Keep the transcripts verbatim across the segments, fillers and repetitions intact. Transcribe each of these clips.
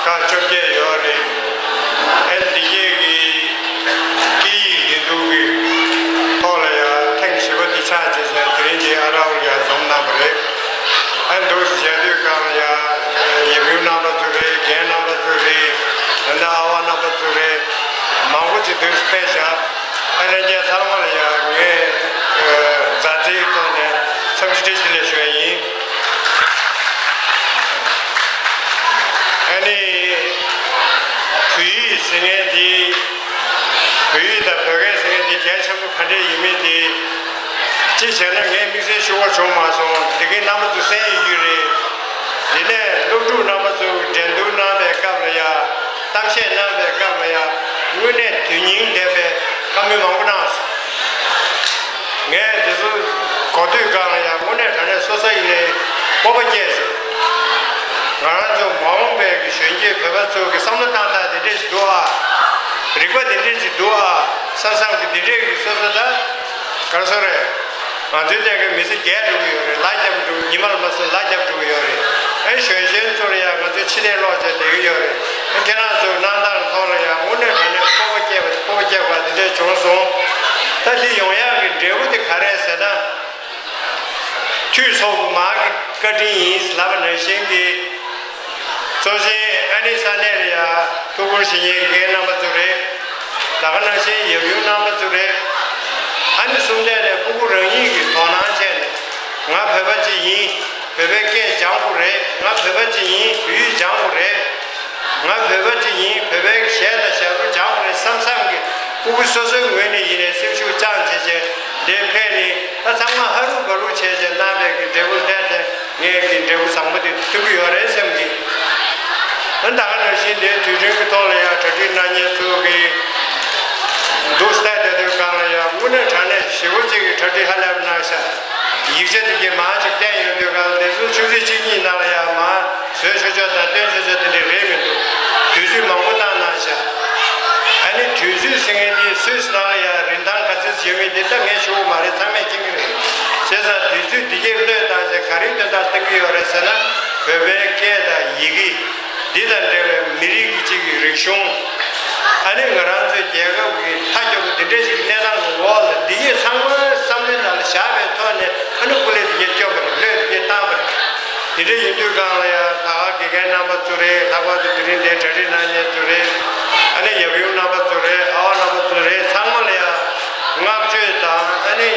ཁག་བཅོ་བརྒྱད་ཡོད་རེད། ཨེ་འདི་གས་ཀྱི་སྐད་ཡིག་འདི་འདུག་གི་ཐོག་ལ་ཡང་ཐེངས་བཞི་པ་འདི་ཆགས་བྱས་ཙང་དེ་རིང་འདི་ཨ་རའུ་ལ་ཡང་འཛོམས་གནང་བ་རེད། ཨ་འདུག་སེ་བྱས་དུས་སྒང་ལ་ཡང་ཡབ་ཡུམ་རྣམ་པ་ཚོ་རེད། རྒན་རྣམ་པ་ཚོ་རེད། ད་ལྟ་ཨ་བ་རྣམ་པ་ཚོ་རེད། མང་པོ་ཅིག་འདུག་སེ་ཕེབས་ཤག་ཨ་ལྷན་རྒྱས་ཚང་མ་ལ་ཡང་ངས་མཛའ་བརྩེའི་ཐོག་ནས་འཚམས་འདྲི་བཀྲ་ཤིས་བདེ་ལེགས་ཞུ་ཡ་ཡིན། ཨ་ནི་བོད་ཡིག་ཟེར་མཁན་འདི། བོད་ཡིག་དང་བོད་སྐད་ཟེར་མཁན་འདི་གལ་ཆེན་པོ་ག་འདྲས་ཡིན་མིན་འདི། གཅིག་བྱས་ན་ངས་དམིགས་བསལ་ཞུ་བ་བྱུང་མ་སོང་། དེ་གའི་རྣམ་པ་ཚོ་གསན་ཡོད་ཀྱི་རེད། དེ་ནས་སློབ་ཕྲུག་རྣམ་པ་ཚོ་འགྲན་བསྡུར་གནང་བའི་སྐབས་ལ་ཡ། གཏམ་བཤད་གནང་བའི་སྐབས་ལ་ཡ། དངོས་གནས་དོན་སྙིང་ལྡན་པའི་བཀའ་མོལ་མང་པོ་གནང་སོང་། ངས་འདི་ཚོ་གོ་དུས་སྒང་ལ་ཡང་དངོས་གནས་དྲང་གནས་སོ་སོ་ཡིན་ནའི་སྤོབས་པ་སྐྱེས་བྱུང་། ང་རང་ཚོ་མ་འོངས་པའི་གི་གཞོན་སྐྱེས་བོད་པ་ཚོ་གི་བསམ་བློ་བཏང་སྟངས་འདི་འདྲས་ཞིག་འདུག་ཨ། རིག་པ་འདི་འདྲས་ཞིག་འདུག་ཨ། བསམ་བསམ་གི་འདི་འདྲས་གི་སོ་སོ་ད་ག་རེ་ཟེར་རེད། ང་ཚོའི་གནས་སྐབས་མི་ཚེ་རྒྱས་འགྲོ་གི་ཡོད་རེད། ལ་རྒྱབ་འགྲོ། ཉི་མ་ལ་མ་སོང་ལ་རྒྱབ་འགྲོ་གི་ཡོད་རེད། ཨེ་གཞོན་གཞོན་ཚོ་ལ་ཡང་ང་ཚོའི་ཕྱི་ལས་ཀློག་བྱས་བསྡད་ཀྱི་ཡོད་རེད། ཨེ་ཁྱེད་རང་ཚོའི་གནང་སྟངས་ཐོག་ལ་ཡང་དངོས་གནས་དྲང་གནས་སྤོབས་པ་སྐྱེས་པ་སྤོབས་པ་སྐྱེས་པ་དེ་འདྲས་བྱུང་སོང་། ད་འདི་ཡོང་ཡག་གི་འབྲས་བུ་དེ་ག་རེད་ཟེར་ན། འཐུས་ཚོགས་པ་མ་གི་བཀའ་དྲིན་ཡིན་ལབ་པ་ནང་བཞིན་གྱི། གཙོ་ཆེན་ཨ་ནི་ས་གནས་ལ་ཡ་ཐུགས་ཁུར་བཞེས་མཁན་རྒན་རྣམ་པ་ཚོ་རེད། ད་ག་ནང་བཞིན་ཡབ་ཡུམ་རྣམ་པ་ཚོ་རེད། ཨ་ནི་གསུམ་ཐད་ནས་སྤུ་གུ་རང་ཉིད་ཀྱིས་དོ་སྣང་བྱས་ནས། ང་བོད་པ་ཅིག་ཡིན། བོད་པའི་སྐད་སྦྱང་དགོས་རེད། ང་བོད་པ་ཅིག་ཡིན། བོད་ཡིག་སྦྱང་དགོས་རེད། ང་བོད་པ་ཅིག་ཡིན། བོད་པའི་གཞས་དང་ཞབས་བྲོ་སྦྱང་དགོས་རེད་བསམ་བསམ་གྱི་སྤུ་གུ་སོ་སོའི་ངོས་ནས་ཡིན་ནའི་སེམས་ཤུགས་བཅངས་བྱས་བྱས་འདིར་ཕེབས་ནས། ད་ཚང་མ་ཧ་རུ་བ་རུ་བྱས་བྱས་གནང་བའི་གི་འབྲས་བུ་ལྡན་ཚེ། ངས་ཀྱི་འབྲས་བུ་བཟང་པོ་དེ་ཐོབ་ཀྱི་ཡོད་རེད་སེམས་ཀྱི། ཨ་ད་ག་ནང་བཞིན་དེ་དུས་དྲན་གྱི་ཐོག་ལ་ཡང་གྲ་སྒྲིག་གནང་མཁན་ཚོ་གི་འདུག་སྟེ་བསྡད་དུས་སྒང་ལ་ཡང་དངོས་གནས་དྲང་གནས་ཞེ་པོ་ཅིག་གི་གྲ་སྒྲིག་ཧ་ལས་པ་གནང་ཤག་ཡིག་ཆ་དེ་གའི་མང་ཅིག་བསྟན་ཡོང་དུས་སྒང་ལ་དེ་ཚོ་ཆུ་ཚོད་གཅིག་གཉིས་ནང་ལ་ཡང་མར་བཟོས་ཆོག་ཆོག་དང་སྟོན་ཆོག་ཆོག་དེ་འདྲ་རེད་མི་འདུག་དུས་ཚོད་མང་པོ་བཏང་གནང་ཤག་ཨ་ནི་དུས་ཚོད་ཟེར་མཁན་དེ་སུད་སི་ནང་ལ་ཡང་རིན་ཐང་ག་ཚོད་ཡོད་མེད་དེ་ད་ངས་ཞུ་གི་མ་རེད། ཚང་མས་མཁྱེན་གྱི་རེད། བྱས་ཙང་དུས་ཚོད་འདི་གས་བློས་བཏང་བྱས་ག་རེའི་དོན་དག་བཏང་གི་ཡོད་རེད་ཟེར་ན། བོད་པའི་སྐད་དང་ཡི་གེ་འདི་དང་འབྲེལ་བའི་མི་རིགས་ཀྱི་གཅིག་གི་རིག་གཞུང་། ཨ་ནི་ང་རང་ཚོའི་རྒྱལ་ཁབ་ཀྱི་མཐའ་འཁྱོག་པོ་འདི་འདྲའི་ཞིག་གི་གནས་སྟངས་ཀྱི་འོག་ལ་འདི་གས་ཚང་མ་བསམ་བློའི་ནང་ལ་བཞག་པའི་ཐོག་ནས། ཨ་ནི་སྐུ་ལས་འདི་གས་སྐྱོན་པ་རེད། བློས་འདི་གས་བཏང་བ་རེད། དེ་འདྲ་ཡིན་དུས་སྒང་ལ་ཡང་ད་ག་དགེ་རྒན་རྣམ་པ་ཚོ་རེད། ལྷག་པར་དུ་དེ་རིང་འདིར་གྲ་སྒྲིག་གནང་མཁན་ཚོ་རེད། ཨ་ནི་ཡབ་ཡུམ་རྣམ་པ་ཚོ་རེད། ཨ་བ་རྣམ་པ་ཚོ་རེད། ཚང་མ་ལ་ཡང་བསྔགས་བརྗོད་དང་། ཨ་ནི་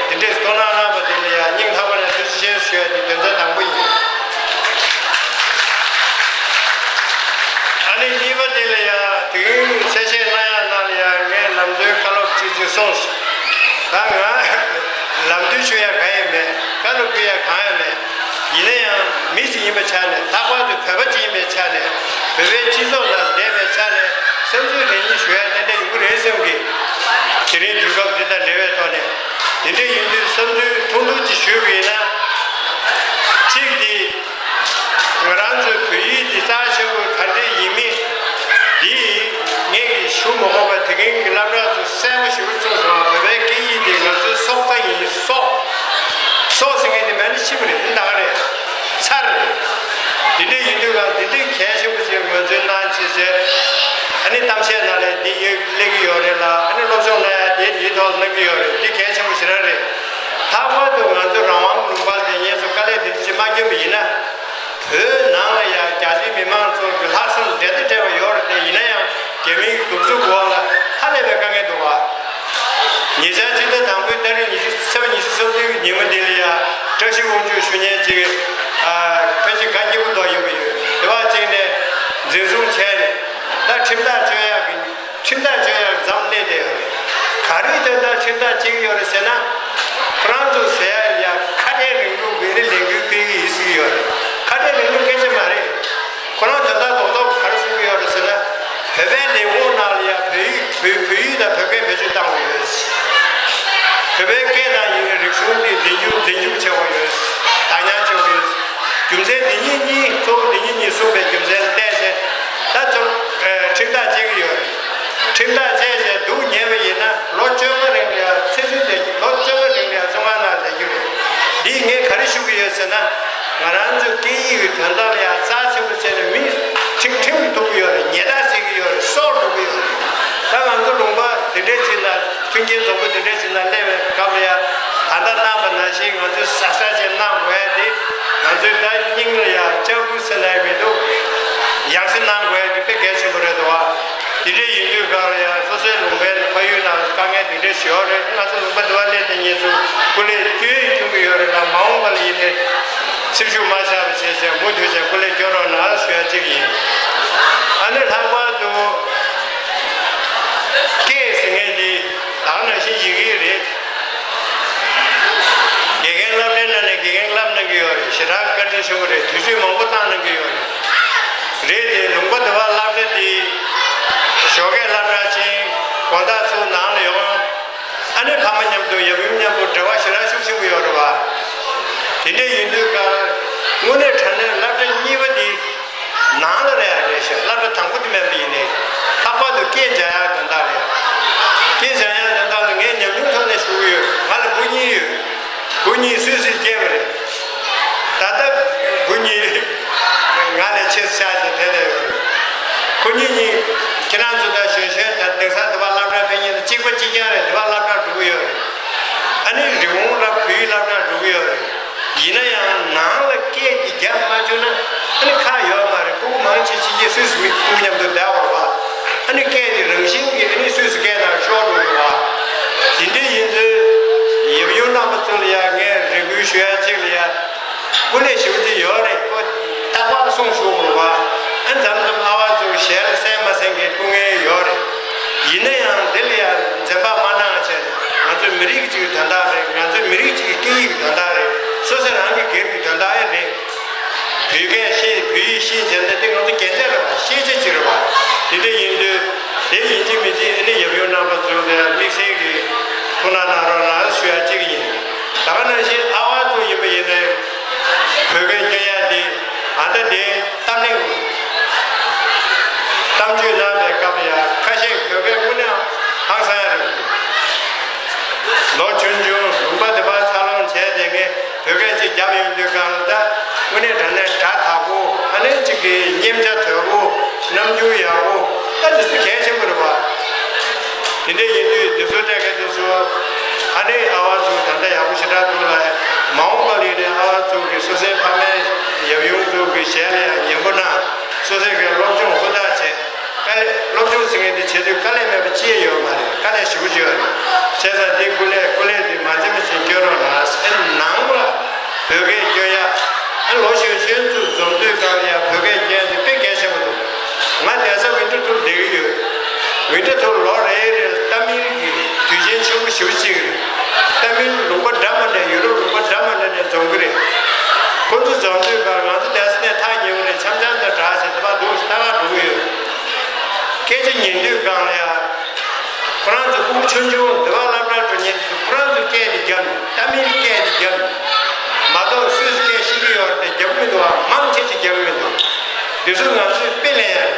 དེ་འདྲས་དོ་སྣང་གནང་བ་དེ་ལ་ཡང་སྙིང་ཐག་པ་ནས་ཐུགས་རྗེ་ཆེ་ཞུ་ཡ་དེ་དོན་ཚན་དང་པོ་ཡིན། ཨ་ནི་གཉིས་པ་དེ་ལ་ཡང་དེ་རིང་གསལ་བཤད་གནང་ཡ་ནང་ལ་ཡང་ངས་ལམ་སྟོན་བཀའ་སློབ་ཅིག་ཅིག་གསུངས་སོང་། ད་ང་ལམ་སྟོན་ཞུ་ཡ་གང་ཡང་མེད། བཀའ་སློབ་སྐྱོན་ཡ་གང་ཡང་མེད། ཡིན་ན་ཡང་མི་ཞིག་ཡིན་པའི་ཆ་ནས། ལྷག་པར་དུ་བོད་པ་ཞིག་ཡིན་པའི་ཆ་ནས། བོད་པའི་སྤྱི་ཚོགས་ནང་བསྡད་པའི་ཆ་ནས་བསམ་ཚུལ་རེ་གཉིས་ཞུ་ཡ་ཏན་ཏན་ཡོང་གི་རེད་བསམ་གི། དེ་རིང་དུས་སྐབས་འདི་དང་འབྲེལ་བའི་ཐོག་ནས། དེ་འདྲ་ཡིན་དུས་བསམ་ཚུལ་ཐུང་ཐུང་ཅིག་ཞུས་པ་ཡིན་ན། གཅིག་འདི། ང་རང་ཚོའི་བོད་ཡིག་འདི་རྩ་ཆེན་པོ་ག་འདྲ་ཡིན་མིན་འདི་ངས་ཀྱིས་ཞུ་མ་དགོས་པ། དེ་རིང་གི་སློབ་གྲྭ་ཚོ་གསལ་པོ་ཞེ་པོ་ཅིག་གསུངས་སོང་། བོད་པའི་སྐད་ཡིག་འདི་ང་ཚོའི་སྲོག་རྩ་ཡིན། སྲོག་སྲོག་ཟེར་མཁན་དེ་མ་ཎི་ཕྱི་མ་རེད། འདི་ད་ག་རེད། ཚར་རེད། དེ་འདྲ་ཡིན་དུས་ག་འདི་འདྲའི་གལ་ཆེན་པོ་ཞིག་ངོས་འཛིན་གནང་བྱས་བྱས། ཨ་ནི་གཏམ་བཤད་ནང་ལ་འདི་ཡོད་སླེབས་ཀྱི་ཡོད་རེད་ལ། ཨ་ནི་སློབ་སྦྱོང་གནང་ཡ་དེ་འདིའི་ཐོག་གནང་གི་ཡོད་རེད། འདི་གལ་ཆེན་པོ་ཞེ་དྲག་རེད། ལྷག་པར་དུ་ང་ཚོ་རང་དབང་ལུང་པར་བསྡད་མཁན་ཚོ་དཀའ་ལས་འདི་འདྲ་ཞིག་མ་བསྐྱོན་པ་ཡིན་ན། བོད་ནང་ལ་ཡང་རྒྱ་ཆེའི་མི་མང་ཚོ་གི་ལྷག་བསམ་འགྲན་ཟླ་བྲལ་བ་ཡོད་རེད་དེ། ཡིན་ན་ཡང་རྒྱ་མིའི་གདུག་རྩུབ་འོག་ལ་ཧ་ལས་པའི་དཀའ་ངལ་འདུག་ག་ཉེ་ཆར་སྤྱི་ཟླ་དང་པོའི་ཏ་རིག་ཉི་ཤུ། ཚེས་པ་ཉི་ཤུ་རྩ་བདུན་གྱི་ཉིན་མོ་འདི་ལ་ཡང་བཀྲ་ཤིས་དབང་ཕྱུག་ཞུ་མཁན་ཅིག་ཨ། ཕལ་ཆེར་དགའ་སྐྱིད་པོ་འདུག་ཡོད་པ་ཡོད། དེ་བ་ཅིག་ནས་འཛིན་བཟུང་བྱས་ནས། ད་ཁྲིམས་ཐག་གཅོད་ཡག་གི། ཁྲིམས་ཐག་གཅོད་ཡག་མཚམས་སླེབས་བསྡད་ཡོད་རེད། ག་རེའི་དོན་དག་ཁྲིམས་ཐག་བཅད་ཀྱི་ཡོད་རེད་ཟེར་ན། ཁོ་རང་ཚོ་ཟེར་ཡ་ཡ་ཁ་བྲལ་རིང་ལུགས་ཀྱི་ནི་ལས་འགུལ་སྤེལ་གྱི་ཡིན་ཟེར་གྱི་ཡོད་རེད། ཁ་བྲལ་རིང་ལུགས་སྐད་ཆ་མ་རེད། ཁོ་རང་དོན་དག་རྡོག་རྡོག་ག་རེ་གསུང་གི་ཡོད་རེད་ཟེར་ན། བོད་པའི་ལས་ཁུངས་ནང་ལ་ཡ་བོད་ཡིག་བོད་བོད་ཡིག་དང་བོད་སྐད་བེད་སྤྱོད་བཏང་གི་ཡོད། བོད་པའི་སྐད་དང་ཡི་གེ་རིག་གཞུང་འདི་འཛིན་སྐྱོང་འཛིན་སྐྱོང་བྱེད་དགོས་ཡོད། དག་ཉར་བྱེད་དགོས་ཡོད། རྒྱུ་མཚན་འདི་གཉིས་གཉིས། གཙོ་བོ་འདི་གཉིས་གཉིས་གསུངས་པའི་རྒྱུ་མཚན་བལྟས་ཚེ། ད་ཚོ་ཁྲིམས་ཐག་བཅད་ཀྱི་ཡོད་རེད། ཁྲིམས་ཐག་བཅད་བྱས་སྡུག་ཉེས་པ་ཡིན་ན་ལོ་བཅོ་ལྔ་རིང་ལ་ཡང་ཚེ་བསོད་བསྡད་ཀྱི། ལོ་བཅོ་ལྔ་རིང་ལ་ཡང་བཙོན་ཁང་ནང་བསྡད་ཀྱི་རེད། འདིས་ངས་ག་རེ་ཞུ་གི་ཡོད་ཟེར་ན། ང་རང་ཚོའི་སྐད་ཡིག་གི་དོན་དག་ལ་ཡང་རྩ་ཆེན་པོ་བྱས་ནས་མི་ཁྲིམས་ཁྲིམས་ཀྱི་ཐོག་ ཞུ་ཡོད་རེད། ང་ཚོ་ལུང་པ་དུ་བ་སླེབས་དེ་ཉིན་སུ་སྐུ་ལས་སྐྱོན་ཡིན་འབྱུང་གི་ཡོད་རེད་ལ། མ་འོངས་པ་ལ་ཡིན་ནའི་ཚིག་ཤུགས་མ་ཆག་པ་བྱས་བྱས་མུ་མཐུད་བྱས་སྐུ་ལས་སྐྱོན་རོགས་གནང་ཞུ་ཡ་གཅིག་ཡིན། ཨ་ནི་ལྷག་པར་དུ་སྐད་ཟེར་མཁན་འདི་ད་ག་ནང་བཞིན་ཡི་གེ་རེད། དགེ་རྒན་སློབ་གྲྭའི་ནང་ནས་དགེ་རྒན་བསླབ་གནང་གི་ཡོད་རེད། ཞེ་དྲག་བཀའ་དྲིན་ཆེན་པོ་རེད། དུས་ཚོད་མང་པོ་བཏང་གནང་གི་ཡོད་རེད། རེད་དེ་ལུང་པ་དུ་བ་སློབ་གྲྭ་འདི་ཞོགས་ཀས་སློབ་གྲྭ་ཕྱིན། དགོང་དག་ཚུར་ནང་ལ་ཡོང་། ཨ་ནི་ཕ་མ་མཉམ་དུ་ཡབ་ཡུམ་མཉམ་དུ་འབྲེལ་བ་ཞེ་དྲག་ཤུགས་ཆེན་པོ་ཡོད་རེད་བ། དེ་འདྲ་ཡིན་དུས་ཀ་དངོས་གནས་དྲང་གནས་སློབ་གྲྭ་གཉིས་པ་འདི་ནང་ལ་རེད་རེད་ཤག་སློབ་གྲྭ་དང་པོ་དེ་མིན་པ་ཡིན་ནའི་ལྷག་པར་དུ་སྐད་རྒྱག་ཡག་དོན་དག་རེད། སྐད་རྒྱག་ཡག་དོན་དག་ལ་ངས་ཉམས་མྱོང་ཐོག་ནས་ཞུ་གི་ཡོད། ང་ལ་བུ་གཉིས་ཡོད། བུ་གཉིས་སུད་སིར་སྐྱེས་པ་རེད། ད་ལྟ་བུ་གཉིས་ང་ལས་ཆེ་ས་ཆགས་ཀྱི་དེ་ལས་ཡོད་རེད། ཁོ་གཉིས་གཉིས་ཁྱེད་རང་ཚོ་དང་གཞོན་གཞོན་དང་དེང་སང་དེ་བ་སློབ་གྲྭ་ཕེབས་མཁན་དང་གཅིག་པ་གཅིག་རྐྱང་རེད། དེ་བ་སློབ་གྲྭ་འགྲོ་གི་ཡོད་རེད། ཨ་ནི་རི་བོང་སློབ་བོད་ཡིག་སློབ་གྲྭ་འགྲོ་གི་ཡོད་རེད། ཡིན་ན་ཡང་ནང་ལ་སྐད་ཀྱི་རྒྱབ་མ་བཅུག་ན་ཨ་ནི་ཁག་ཡོད་མ་རེད། སྤུ་གུ་མང་ཆེ་ཕྱི་རྒྱལ་སུད་སི་མི་སྤུ་གུ་མཉམ་དུ་བསྡད་པ་རེད་བ། ཨ་ནི་སྐད་ཀྱི་རང་བཞིན་གྱིས་ཨ་ནི་སུད་སི་སྐད་ནང་ཤོར་འགྲོ་གི་རེད་བ། དེ་འདྲ་ཡིན་ཚེ་ཡབ་ཡུམ་རྣམ་པ་ཚོ་ལ་ཡང་ངས་རེ་སྐུལ་ཞུ་ཡ་གཅིག་ལ་ཡ། སྐུ་ལས་ཞེ་པོ་ཅིག་ཡོད་རེད། ཁོ་རྟག་པར་གསུང་ཞུ་དགོས་པ། ཨ་མཚམས་མཚམས་ཨ་བ་ཚོ་ཞལ་གསལ་མ་གསལ་གྱི་ཐུག་མཁན་ཡོད་རེད། ཡིན་ན་ཡང་དེ་ལ་ཡང་འཛེམ་བག་མ་གནང་བྱས་ནས། ང་ཚོའི་མི་རིགས་གཅིག་གི་དོན་དག་རེད། ང་ཚོའི་མི་རིགས་གཅིག་གི་སྐད་ཡིག་གི་དོན་དག་རེད། སོ་སོ་རང་གི་སྒེར་གྱི་དོན་དག་ཡང་རེད། བོད་སྐད་ཤེས། བོད་ཡིག་ཤེས་བྱས་ན་དེ་ང་ཚོ་རྒྱལ་ཆེ་རེད་བ། ཤེས་བྱ་ཅིག་རེད་བ། དེ་འདྲ་ཡིན་དུས་དེ་ཡིན་གཅིག་མིན་གཅིག་ཨ་ནི་ཡབ་ཡུམ་རྣམ་པ་ཚོ་ལ་དམིགས་བསལ་གྱི་ཐུགས་སྣང་གནང་རོགས་གནང་ཞུ་ཡ་གཅིག་ཡིན། ད་ག་ནང་བཞིན་ཨ་བ་ཚོ་ཡིན་པ་ཡིན་ནའི་བོད་སྐད་སྐྱོན་ཡ་དེ་ཨ་ད་དེ་གཏམ་གླེང་གཏམ་བརྗོད་གནང་བའི་སྐབས་ལ་ཡ་ཁ་ཤས་བོད་སྐད་དངོས་གནས་ཧང་སང་ཡ་རེད། ལོ་ཆུང་ཆུང་ལུང་པ་དེ་བ་འཚར་ལོངས་བྱས་བསྡད་མཁན་བོད་སྐད་ཅིག་རྒྱབ་ཡོང་དུས་གང་ལ་ད་དངོས་གནས་དྲང་གནས་སྒྲ་དག་པོ། ཨ་ནི་གཅིག་གི་སྙེམས་ཆ་དོད་པོ། རྣམ་འགྱུར་ཡག་པོ། ད་འདི་ཚོ་གལ་ཆེན་པོ་རེད་བ། དེ་འདྲ་ཡིན་དུས་འདི་ཚོ་སྤྲད་མཁན་དེ་ཚོ་ཨ་ནི་ཨ་བ་ཚོ་ད་ལྟ་ཡག་པོ་ཞེ་དྲག་འདུག་ལ། མ་འོངས་པ་ལ་ཡིན་ནའི་ཨ་བ་ཚོ་གི་སོ་སོའི་ཕ་མའི་ཡབ་ཡུམ་ཚོ་གི་ཞལ་ལ་ཡང་ཉན་པོ་གནང་། སོ་སོའི་གི་སློབ་སྦྱོང་ཧུར་ཐག་བྱས། དཀའ་ལས། སློབ་སྦྱོང་ཟེར་མཁན་དེ་བྱེད་དུས་དཀའ་ལས་མེད་པ་ཅི་ཡང་ཡོད་མ་རེད། དཀའ་ལས་ཞེ་པོ་ཅིག་ཡོད་རེད། བྱས་ཙང་འདི་སྐུ་ལས་སྐུ་ལས་འདི་མ་འཛེམ་པ་བྱས་སྐྱོན་རོགས་གནང་། ཨ་ནི་ནང་ལ་བོད་སྐད་སྐྱོན་ཡ། ཨ་ལོ་གཞོན་གཞོན་ཚོ་འཛོམས་དུས་སྒང་ལ་ཡ་བོད་སྐད་སྐྱོན་དེ་དཔེ་གལ་ཆེན་པོ་འདུག་ང་དེང་སང་ཝིན་ཊར་ཊུར་བསྡད་ཀྱི་ཡོད། ཝིན་ཊར་ཊུར་ལོ་རེ་རེ་ལ་ཏ་མིལ་གྱི་དུས་ཆེན་ཆེན་པོ་ཞེ་པོ་ཅིག་རེད། ཏ་མིལ་ལུང་པ་འདྲ་མི་འདྲ། ཡུ་རོབ་ལུང་པ་འདྲ་མི་འདྲ་ནས་འཛོམས་ཀྱི་རེད། ཁོ་ཚོ་འཛོམས་དུས་སྒང་ང་ཚོ་དེང་སང་ནས་ཐག་ཉེ་བོ་རེད། འཆམ་འཆམ་དང་འདྲ་ཞིག་དེ་བ་འདུག་ད་ག་འགྲོ་གི་ཡོད། སྐད་ཆ་ཉན་དུས་སྒང་ལ་ཡ། ཁོ་རང་ཚོ་སྤུ་གུ་ཆུང་ཆུང་དེ་བ་སློབ་གྲྭར་འགྲོ་མཁན་དེ་ཚོ་ཁོ་རང་ཚོ་སྐད་དེ་རྒྱབ་ནས། ཏ་མིལ་སྐད་དེ་རྒྱབ་ནས། མ་གཏོགས་སུད་སི་སྐད་ཤེས་ཀྱི་ཡོད་རེད་དེ་རྒྱབ་མི་འདུག་ཨ། མང་ཆེ་ཆེ་རྒྱབ་མི་འདུག་དེ་ཚོ་ང་ཚོས་དཔེ་ལེན་ཡ་རེད།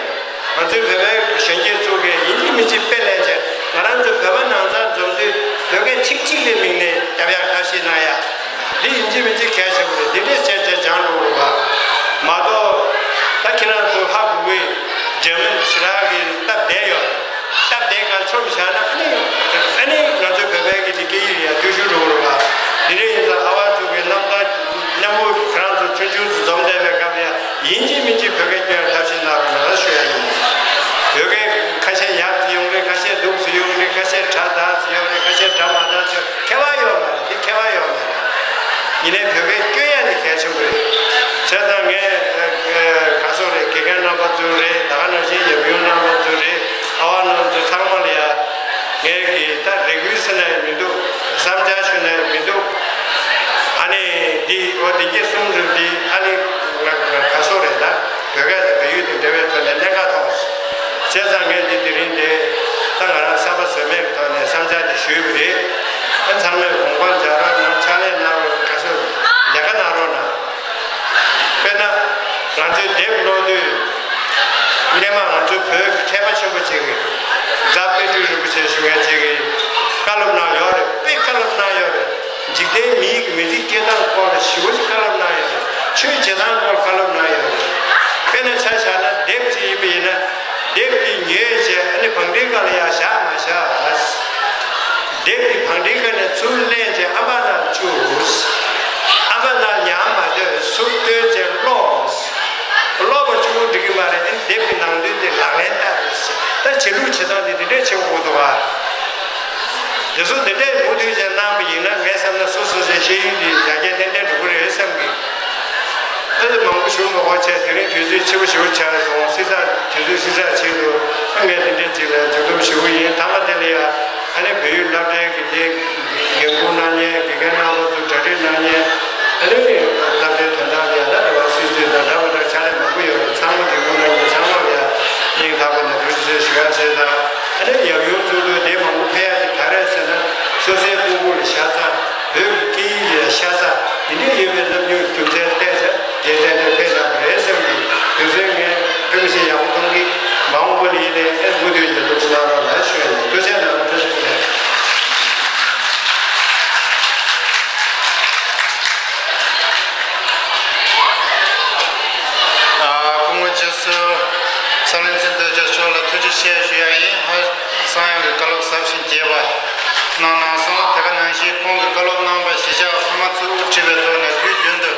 ང་ཚོའི་བོད་པའི་གཞོན་སྐྱེས་ཚོ་གིས་ཡིན་གཅིག་མིན་གཅིག་དཔེ་ལེན་བྱས། ང་རང་ཚོ་བོད་པ་ནང་ཚང་འཛོམས་དུས་བོད་སྐད་ཚིག་གཅིག་ལས་མིན་ནས་རྒྱབ་ཡག་ཐབས་ཤེས་གནང་ཡ། འདི་ཡིན་གཅིག་མིན་གཅིག་གལ་ཆེན་པོ་རེད། འདི་འདྲས་བྱས་བྱས་སྦྱང་འགྲོ་དགོས་པ་མ་གཏོགས། ད་ཁྱེད་རང་ཚོ་ཧ་གོ་གི། འཇར་མན་ཞེ་དྲག་གི་སྟབས་བདེ་ཡོད་རེད། སྟབས་བདེ་ག་ཆོམ་བཞག་ན་ཨ་ནི་ཨ་ནི་ང་ཚོའི་བོད་པའི་གི་འདི་སྐད་ཡིག་ལ་ཡང་སྟོབས་ཤུགས་འགྲོ་གི་རེད་པ། འདི་འདྲས་ཡིན་ཙང་ཨ་བ་ཚོ་གི་རྣམ་ཐར་མཉམ་པོ་ཁྱེད་རང་ཚོ་ཆུང་ཆུང་ཚོ་འཛོམས་བསྡད་པའི་སྐབས་ལ་ཡང་ཡིན་གཅིག་མིན་གཅིག་བོད་སྐད་སྐྱོན་ཐབས་ཤེས་གནང་རོགས་གནང་ཞུ་ཡ་ཡིན། བོད་སྐད་ཁ་ཤས་ཡག་ཙམ་ཡོང་རེད། ཁ་ཤས་སྡུག་ཙམ་ཡོང་རེད། ཁ་ཤས་སྒྲ་དག་ཙམ་ཡོང་རེད། ཁ་ཤས་སྒྲ་མ་དག་ཙམ་ཡོང་། ཁྱད་པར་ཡོད་མ་རེད། འདི་ཁྱད་པར་ཡོད་མ་རེད། ཡིན་ནའི་བོད་སྐད་སྐྱོན་ཡ་དེ་གལ་ཆེན་པོ་རེད། བྱས་ཙང་ངས་ཨ་ཨ་ག་སོགས་རེད། དགེ་རྒན་རྣམ་པ་ཚོ་རེད། ད་ག་ནང་བཞིན་ཡབ་ཡུམ་རྣམ་པ་ཚོ་རེད། ཨ་བ་རྣམ་ཚོ་ཚང་མ་ལ་ཡ་ངས་ཀྱི་ད་རེ་སྐུལ་ཟེར་ན་ཡང་མི་འདུག་བསམ་འཆར་ཞུ་ན་ཡང་མི་འདུག་ཨ་ནི་འདི་འོ་བདེ་སྐྱིད་གསུམ་རེད། འདི་ཨ་ནི་ང་ང་ག་སོགས་རེད། ད་བོད་སྐད་དང་བོད་ཡིག་དང་འབྲེལ་བའི་ཐོག་ནས་གནད་འགག་མཐོང་སོང་། བྱས་ཙང་ངས་འདི་དེ་རིང་འདི་ད་ང་རང་བསམ་པ་ཟོལ་མེད་ཀྱི་ཐོག་ནས་བསམ་འཆར་འདི་ཞུས་པ་རེད། ཨ་ཚང་མས་དགོངས་པ་འཇགས་རོགས་གནང་། ཕྱག་ལས་གནང་རོགས། ག་སོགས་ལས་ཀ་གནང་རོགས་གནང་། དཔེར་ན། ང་ཚོའི་དེབ་ཀློག་དུས། སྔོན་མ་ང་ཚོའི་བོད་ཀྱི་མཁས་པ་ཆེན་པོ་ཅིག་གིས། རྫ་དཔལ་སྤྲུལ་རིན་པོ་ཆེ་ཞུ་མཁན་ཅིག་གིས་བཀའ་སློབ་གནང་ཡོད་རེད། དཔེ་བཀའ་སློབ་གནང་ཡོད་རེད། འཇིག་རྟེན་མིའི་མི་ཚེ་སྐྱེལ་སྟངས་སྐོར་ལ་ཞེ་པོ་ཅིག་བཀའ་སློབ་གནང་ཡོད་རེད། ཆོས་བྱེད་སྟངས་སྐོར་བཀའ་སློབ་གནང་ཡོད་རེད། དཔེར་ན་ཆ་བཞག་ན་དེབ་ཅིག་ཡིན་པ་ཡིན་ན། དེབ་དེ་ཉོས་བྱས་ཨ་ནི་བང་སྒྲིག་སྒང་ལ་ཡར་བཞག་མ་བཞག་དེབ་དེ་བང་སྒྲིག་སྒང་ནས་ཚུར་ལེན་བྱས་ཨ་མ་ནང་བཅུག་ཨ་མ་ནང་ཉར་མ་སྡོད། ཟུར་བཏོན་བྱས་ཀློག་ཀློག་པ་གཅིག་པོ་འགྲིག་གི་མ་རེད། ཨ་ནི་དེབ་ཀྱི་ནང་དོན་དེ་ལག་ལེན་བསྟར་ཟེར། ད་བྱེད་ལུགས་བྱེད་སྟངས་དེ་དེ་འདྲས་བྱེད་དགོས་འདུག་ག་དེ་ཚོ་དེ་འདྲས་མུ་མཐུད་བྱས་གནང་བ་ཡིན་ན། ངས་བསམ་ན་སོ་སོ་སོའི་ཤེས་ཡོན་གྱི་ཡར་རྒྱས་ཏན་ཏན་འགྲོ་གི་རེད་བསམ་གི། ཨ་ནི་མང་པོ་ཞུ་མ་དགོས་བྱས། དེ་རིང་དུས་ཚོད་ཕྱི་པོ་ཞེ་པོ་ཆགས་སོང་། བསྲེས་ཚར། དུས་ཚོད་བསྲེས་ཚར་ཆེད་དུ་ཨ་ངས་དེ་འདྲས་ཅིག་ལ་མཇུག་སྡོམ་ཞུ་གི་ཡིན། མཐའ་མ་དེ་ལ་ཡ་ཨ་ནི་བོད་ཡིག་སློབ་གྲྭའི་གི་དེ་འགན་འཁུར་གནང་མཁན། དགེ་རྒན་རྣམ་པ་ཚོ་གྲ་སྒྲིག་གནང་མཁན། ཨ་ནི་སློབ་གྲྭའི་དོན་དག་ལ་ཡ་ད་རེ་བ་སྲིད་ཇུས་དང་འདྲ་མི་འདྲ་ཕྱག་ལས་མང་པོ་ཡོད་རེད། ཚང་མ་འགན་འཁུར་གནང་མཁན་ཚང་མ་ལ་ཡ་སྙིང་ཐག་པ་ནས་ཐུགས་རྗེ་ཆེ་ཞུ་ཡ་བྱས་དང་། ཨ་ནི་ཡབ་ཡུམ་གཙུག་ཏོར་དེ་མང་པོ་ཕེབས་ཡ་དེ་ག་རེ་ཟེར་ན། སོ་སོའི་སྤུ་གུ་ལ་ཤ་ཚ། བོད་ཀྱི་སྐད་ཡིག་ལ་ཤ་ཚ། དེ་འདྲ་ཡོད་པའི་སློབ་སྦྱོང་རྒྱུ་མཚན་བལྟས་ཚེ་དེ་ཏན་ཏན་ཕན་ཐོགས་པ་རེད་བསམ་གི། དུས་ཚོད་ངས་དཔེ་མི་སྲིད་ཡག་པོ་མཐོང་གི། མ་འོངས་པ་ལ་ཡིན་ནའི་ཨེ་མུ་མཐུད་ཀྱི་ཐུགས་སྣང་རོགས་གནང་ཞུ་ཡ་ཡིན། ཐུགས་རྗེ་གནང་། ཐུགས་རྗེ་ཆེ། ཨ། སྐུ་ངོ་རྗེས་སུ་ས་ལེ་ཚན་དོན་གཅོད་མཆོག་ལ་ཐུགས་རྗེ་ཆེ་ཞུ་ཡ་ཡིན། ཧ་གསང་ཡང་གི་བཀའ་སློབ་ཟབ་ཞིང་རྒྱས་པ་གནང་གནང་སོང་། དེ་ག་ནང་བཞིན་ཁོང་གི་བཀའ་སློབ་གནང་བ་གཞིར་བཞག་ཕ་མ་ཚོས་དབུ་ཁྲིད་པའི་ཐོག་ནས་དུས་རྒྱུན་དུ་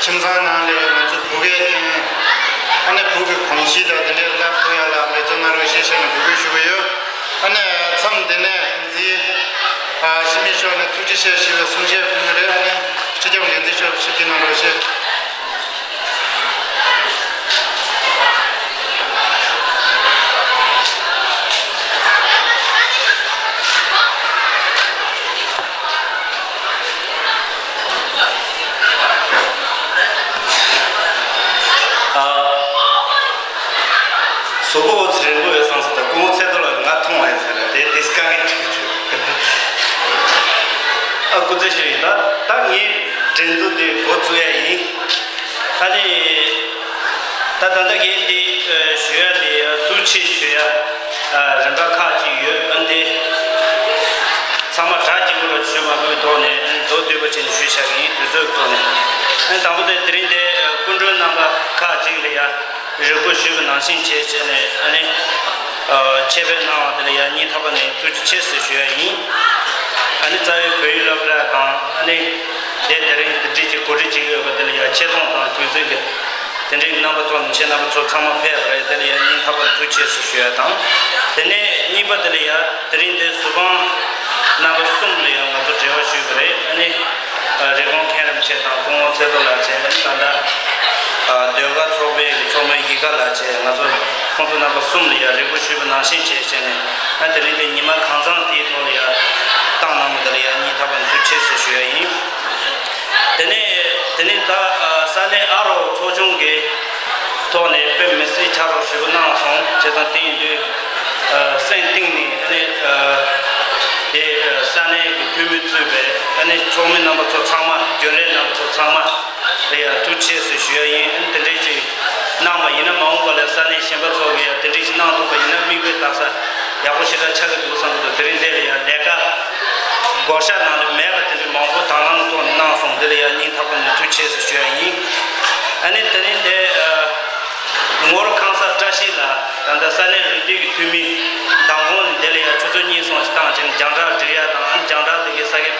ཁྱིམ་ཚང་ནང་ལ་ང་ཚོ་བོད་སྐད་སྟོན། ཨ་ནི་བོད་ཀྱི་གོམས་གཤིས་དང་དེ་འདྲའི་བསླབ་ཐུབ་ཡ་ལ་འབད་བརྩོན་གནང་རོགས་ཞེས་བཤད་ནས་འབོད་སྐུལ་ཞུ་གི་ཡོད། ཨ་ནི་མཚམས་འདི་ནས་འཛིན། ཨ། འཆི་མེད་མཆོག་ནས་ཐུགས་རྗེ་ཆེ་ཞེས་པའི་གསུང་བཤད་ཕུལ་གྱི་རེད། ཨ་ནི་སྤྱི་ཁྱབ་འགན་འཛིན་མཆོག་ཕྱིར་འཐེན་གནང་རོགས་ཞེས། ཨ། གཟུགས་པོ་འོ་ཙི་རིང་པོ་ཡོད་བསམ་སོང་། ད་སྐུ་ངོ་ཚེ་རྡོར་ལགས་ང་མཐོང་བ་ཡིན་ཟེར་ནས་དེ་དེ་དཀའ་ངལ་འཕྲད་ཀྱི་འདུག་ཨ། སྐུ་ཚེ་ཞུ་ཡིན། ད་ད་ངས་འགྲན་བསྡུར་འདི་འགོ་བཙུགས་ཡ་ཡིན། ཨ་ནི་ད་ད་ལྟ་ངས་འདི་ཞུ་ཡ་དེ་ཐུགས་རྗེ་ཆེ་ཞུ་ཡ་རིམ་པ་ཁག་ཅིག་ཡོད། ཨ་ནི་ཚང་མ་གྲ་སྒྲིག་པོ་ཞུ་མ་དགོས་ཐོག་ནས་མདོར་བསྡུས་པ་བྱས་ནས་ཞུས་བཞག་གི་ཡིན། དུས་ཚོད་ཐོག་ནས། ཨ་ནི་དང་པོ་དེ་དེ་རིང་དེ་སྐུ་མགྲོན་རྣམ་པ་ཁག་ཅིག་ལ་ཡ། རེ་སྐུལ་ཞུས་པ་ནང་བཞིན་བྱས་བྱས་ནས། ཨ་ནི་ཨ། ཆེད་ཕེབས་གནང་བ་དེ་ལ་ཡང་སྙིང་ཐག་པ་ནས་ཐུགས་རྗེ་ཆེ་ཟེར་ཞུ་ཡ་ཡིན། ཨ་ནི་རྩ་བའི་བོད་ཡིག་སློབ་གྲྭ་དང་། ཨ་ནི་དེ་དེ་རིང་འདི་འདྲའི་ཅིག་གོ་སྒྲིག་བྱེད་ཀྱི་ཡོད་པ་དེ་ལ་ཡང་ཆེ་མཐོང་དང་དུས་ཚོད་ཀྱི་དེ་འདྲའི་རྣམ་པ་ཐོག་ནས་ཁྱེད་རྣམ་པ་ཚོ་ཚང་མ་ཕེབས་པ་རེད། དེ་ལ་ཡང་སྙིང་ཐག་པ་ནས་ཐུགས་རྗེ་ཆེ་ཟེར་ཞུ་ཡ་དང་། དེ་ནས་གཉིས་པ་དེ་ལ་ཡང་དེ་རིང་འདིར་གཟུ་དཔང་རྣམ་པ་གསུམ་ལ་ཡང་ང་ཚོ་འབྲེལ་བ་ཞུས་པ་རེད། ཨ་ནི། ཨ། རི་ཀོན་མཁན་རིན་པོ་ཆེ་དང་སྐུ་ངོ་ཚེ་རྡོར་ལགས་བཅས། ཨ་ནི་ད་ལྟ་ཨ། ཟློས་གར་ཚོགས་པའི་གི་ཚོགས་མི་ཡིད་དགའ་ལགས་བཅས། ང་ཚོ་ཁོང་ཚོ་རྣམ་པ་གསུམ་ལ་ཡང་རེ་སྐུལ་ཞུས་པ་ནང་བཞིན་བྱས་བྱས་ནས། ཨ། དེ་རིང་འདི་ཉི་མ་གང་ཚང་དེའི་ཐོག་ལ་ཡང་བཏང་གནང་བ་དེ་ལ་ཡང་སྙིང་ཐག་པ་ནས་ཐུགས་རྗེ་ཆེ་ཟེར་ཞུ་ཡ་ཡིན། དེ་ནས་དེ་ནས་ད་ཨ། ས་གནས་ཨ་རོགས་ཚོགས་ཆུང་གི་ཐོག་ནས་དཔེ་མི་སྲིད་ཕྱག་རོགས་ཞུ་གནང་སོང་། བྱས་ཙང་དེ་ཡིན་དུས་ཨ། སེམས་གཏིང་ནས། ཨ་ནི་ཨ། དེ་ས་གནས་ཀྱི་འཐུས་མི་གཙོས་པའི། ཨ་ནི་ཚོགས་མི་རྣམ་པ་ཚོ་ཚང་མ། རྒྱུན་ལས་རྣམ་པ་ཚོ་ཚང་མ་ལ་ཡང་ཐུགས་རྗེ་ཆེ་ཟེར་ཞུ་ཡ་ཡིན། ཨ་ནི་དེ་འདྲས་ཅིག་གནང་བ་ཡིན་ན། མ་འོངས་པ་ལ་ས་གནས་གཞན་པ་ཚོ་གིས་ཡང་དེ་འདྲས་ཅིག་གནང་ཐུབ་པ་ཡིན་ན་མིག་དཔེ་ལྟ་ས་ཡག་པོ་ཞེ་དྲག་ཆགས་ཀྱི་འདུག་བསམ་གྱི་འདུག་དེ་རིང་འདི་ལ་ཡང་ལས་ཀ་བགོ་བཤའ་ནང་ལ་མེད་པ་དེ་འདྲ་མང་པོ་དང་བླངས་ཐོག་ནས་གནང་སོང་། འདི་ལ་ཡང་སྙིང་ཐག་པ་ནས་ཐུགས་རྗེ་ཆེ་ཟེར་ཞུ་ཡ་ཡིན། ཨ་ནི་དེ་རིང་འདི་ཨ། ངོར་ཁང་གསར་བཀྲ་ཤིས་ལགས། ད་ལྟ་ས་གནས་རུ་སྡེ་གི་འཐུས་མི་མདང་དགོང་ནས་འདི་ལ་ཡང་ཆུ་ཚོད་གཉིས་གསུམ་ཞིག་བཏང་བྱས་ནས་རྒྱང་བསྒྲགས་སྒྲིག་ཡ་དང་། ཨ་ནི་རྒྱང་བསྒྲགས་དེ་གའི་ས་གའི་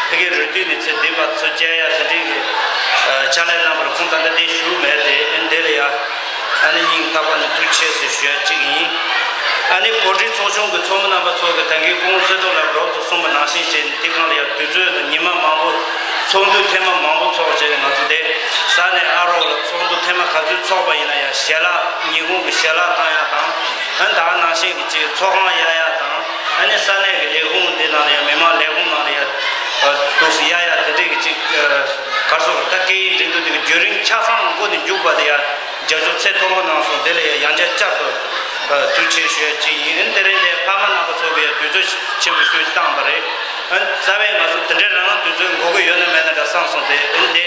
ཕ་གིའི་རུ་སྡེ་ནས་ཚུར་འདི་བར་ཚུར་བསྐྱལ་ཡ་དེ་འདྲའི་གི་ཨ། ཕྱག་ལས་གནང་བར་ཁོང་ད་ལྟ་འདི་བཞུགས་མེད་དེ། ཨ་ནི་འདི་ལ་ཡང་། ཨ་ནི་སྙིང་ཐག་པ་ནས་ཐུགས་རྗེ་ཆེ་ཟེར་ཞུ་ཡ་གཅིག་ཡིན། ཨ་ནི་གོ་སྒྲིག་ཚོགས་ཆུང་གི་ཚོགས་མི་རྣམ་པ་ཚོ་གིས་ད་གིན་སྐུ་ངོ་ཚེ་རྡོར་ལགས་རོབ་ཏུ་གསུངས་པ་ནང་བཞིན་བྱས་ནས། དེ་སྒང་ལ་ཡང་དུས་ཚོད་དང་ཉི་མ་མང་པོ། ཚོགས་འདུ་ཐེངས་མ་མང་པོ་ཚོགས་བྱས་ནས། ང་ཚོ་དེ་ས་གནས་ཨ་རོགས་ལ་ཚོགས་འདུ་ཐེངས་མ་ག་ཚོད་ཚོགས་པ་ཡིན་ན་ཡང་ཞལ་ལག་ཉིན་གུང་གི་ཞལ་ལག་བཏང་ཡ་དང་། ཨ་ནི་ད་ག་ནང་བཞིན་གྱི་ཅིག་ཚོགས་ཁང་གཡར་ཡ་དང་། ཨ་ནི་ས་གནས་ཀྱི་ལས་ཁུངས་དེ་ནང་ལ་ཡང་མི་མང་ལས་ཁུངས་ནང་ལ་ཡང་འདུག་སེ་གཡར་ཡ་དེ་འདྲས་ཀྱི་ཅིག་ག་རེ་ཟེར། ད་སྐད་ཡིག་འགྲན་བསྡུར་དེ་གི་བརྒྱུད་རིམ་ཆ་ཚང་མགོ་ནས་མཇུག་བར་དུ་ཡང་རྒྱབ་སྐྱོར་ཚད་མཐོན་པོ་གནང་སོང་། དེ་ལ་ཡང་ཡང་བསྐྱར་བསྐྱར་དུ་ཐུགས་རྗེ་ཆེ་ཞུ་ཡ་གཅིག་ཡིན། དེ་རིང་དེ་ཕ་མ་རྣམ་པ་ཚོ་གིས་ཡང་དུས་ཚོད་ཆེན་པོ་ཞིག་བཏང་བ་རེད། རྩ་བའི་ང་ཚོ་དེ་འདྲའི་རང་རང་དུས་ཚོད་འགོར་གྱི་ཡོད་ན་མེད་ན་འདྲ་བསམ་སོང་སྟེ། དེ་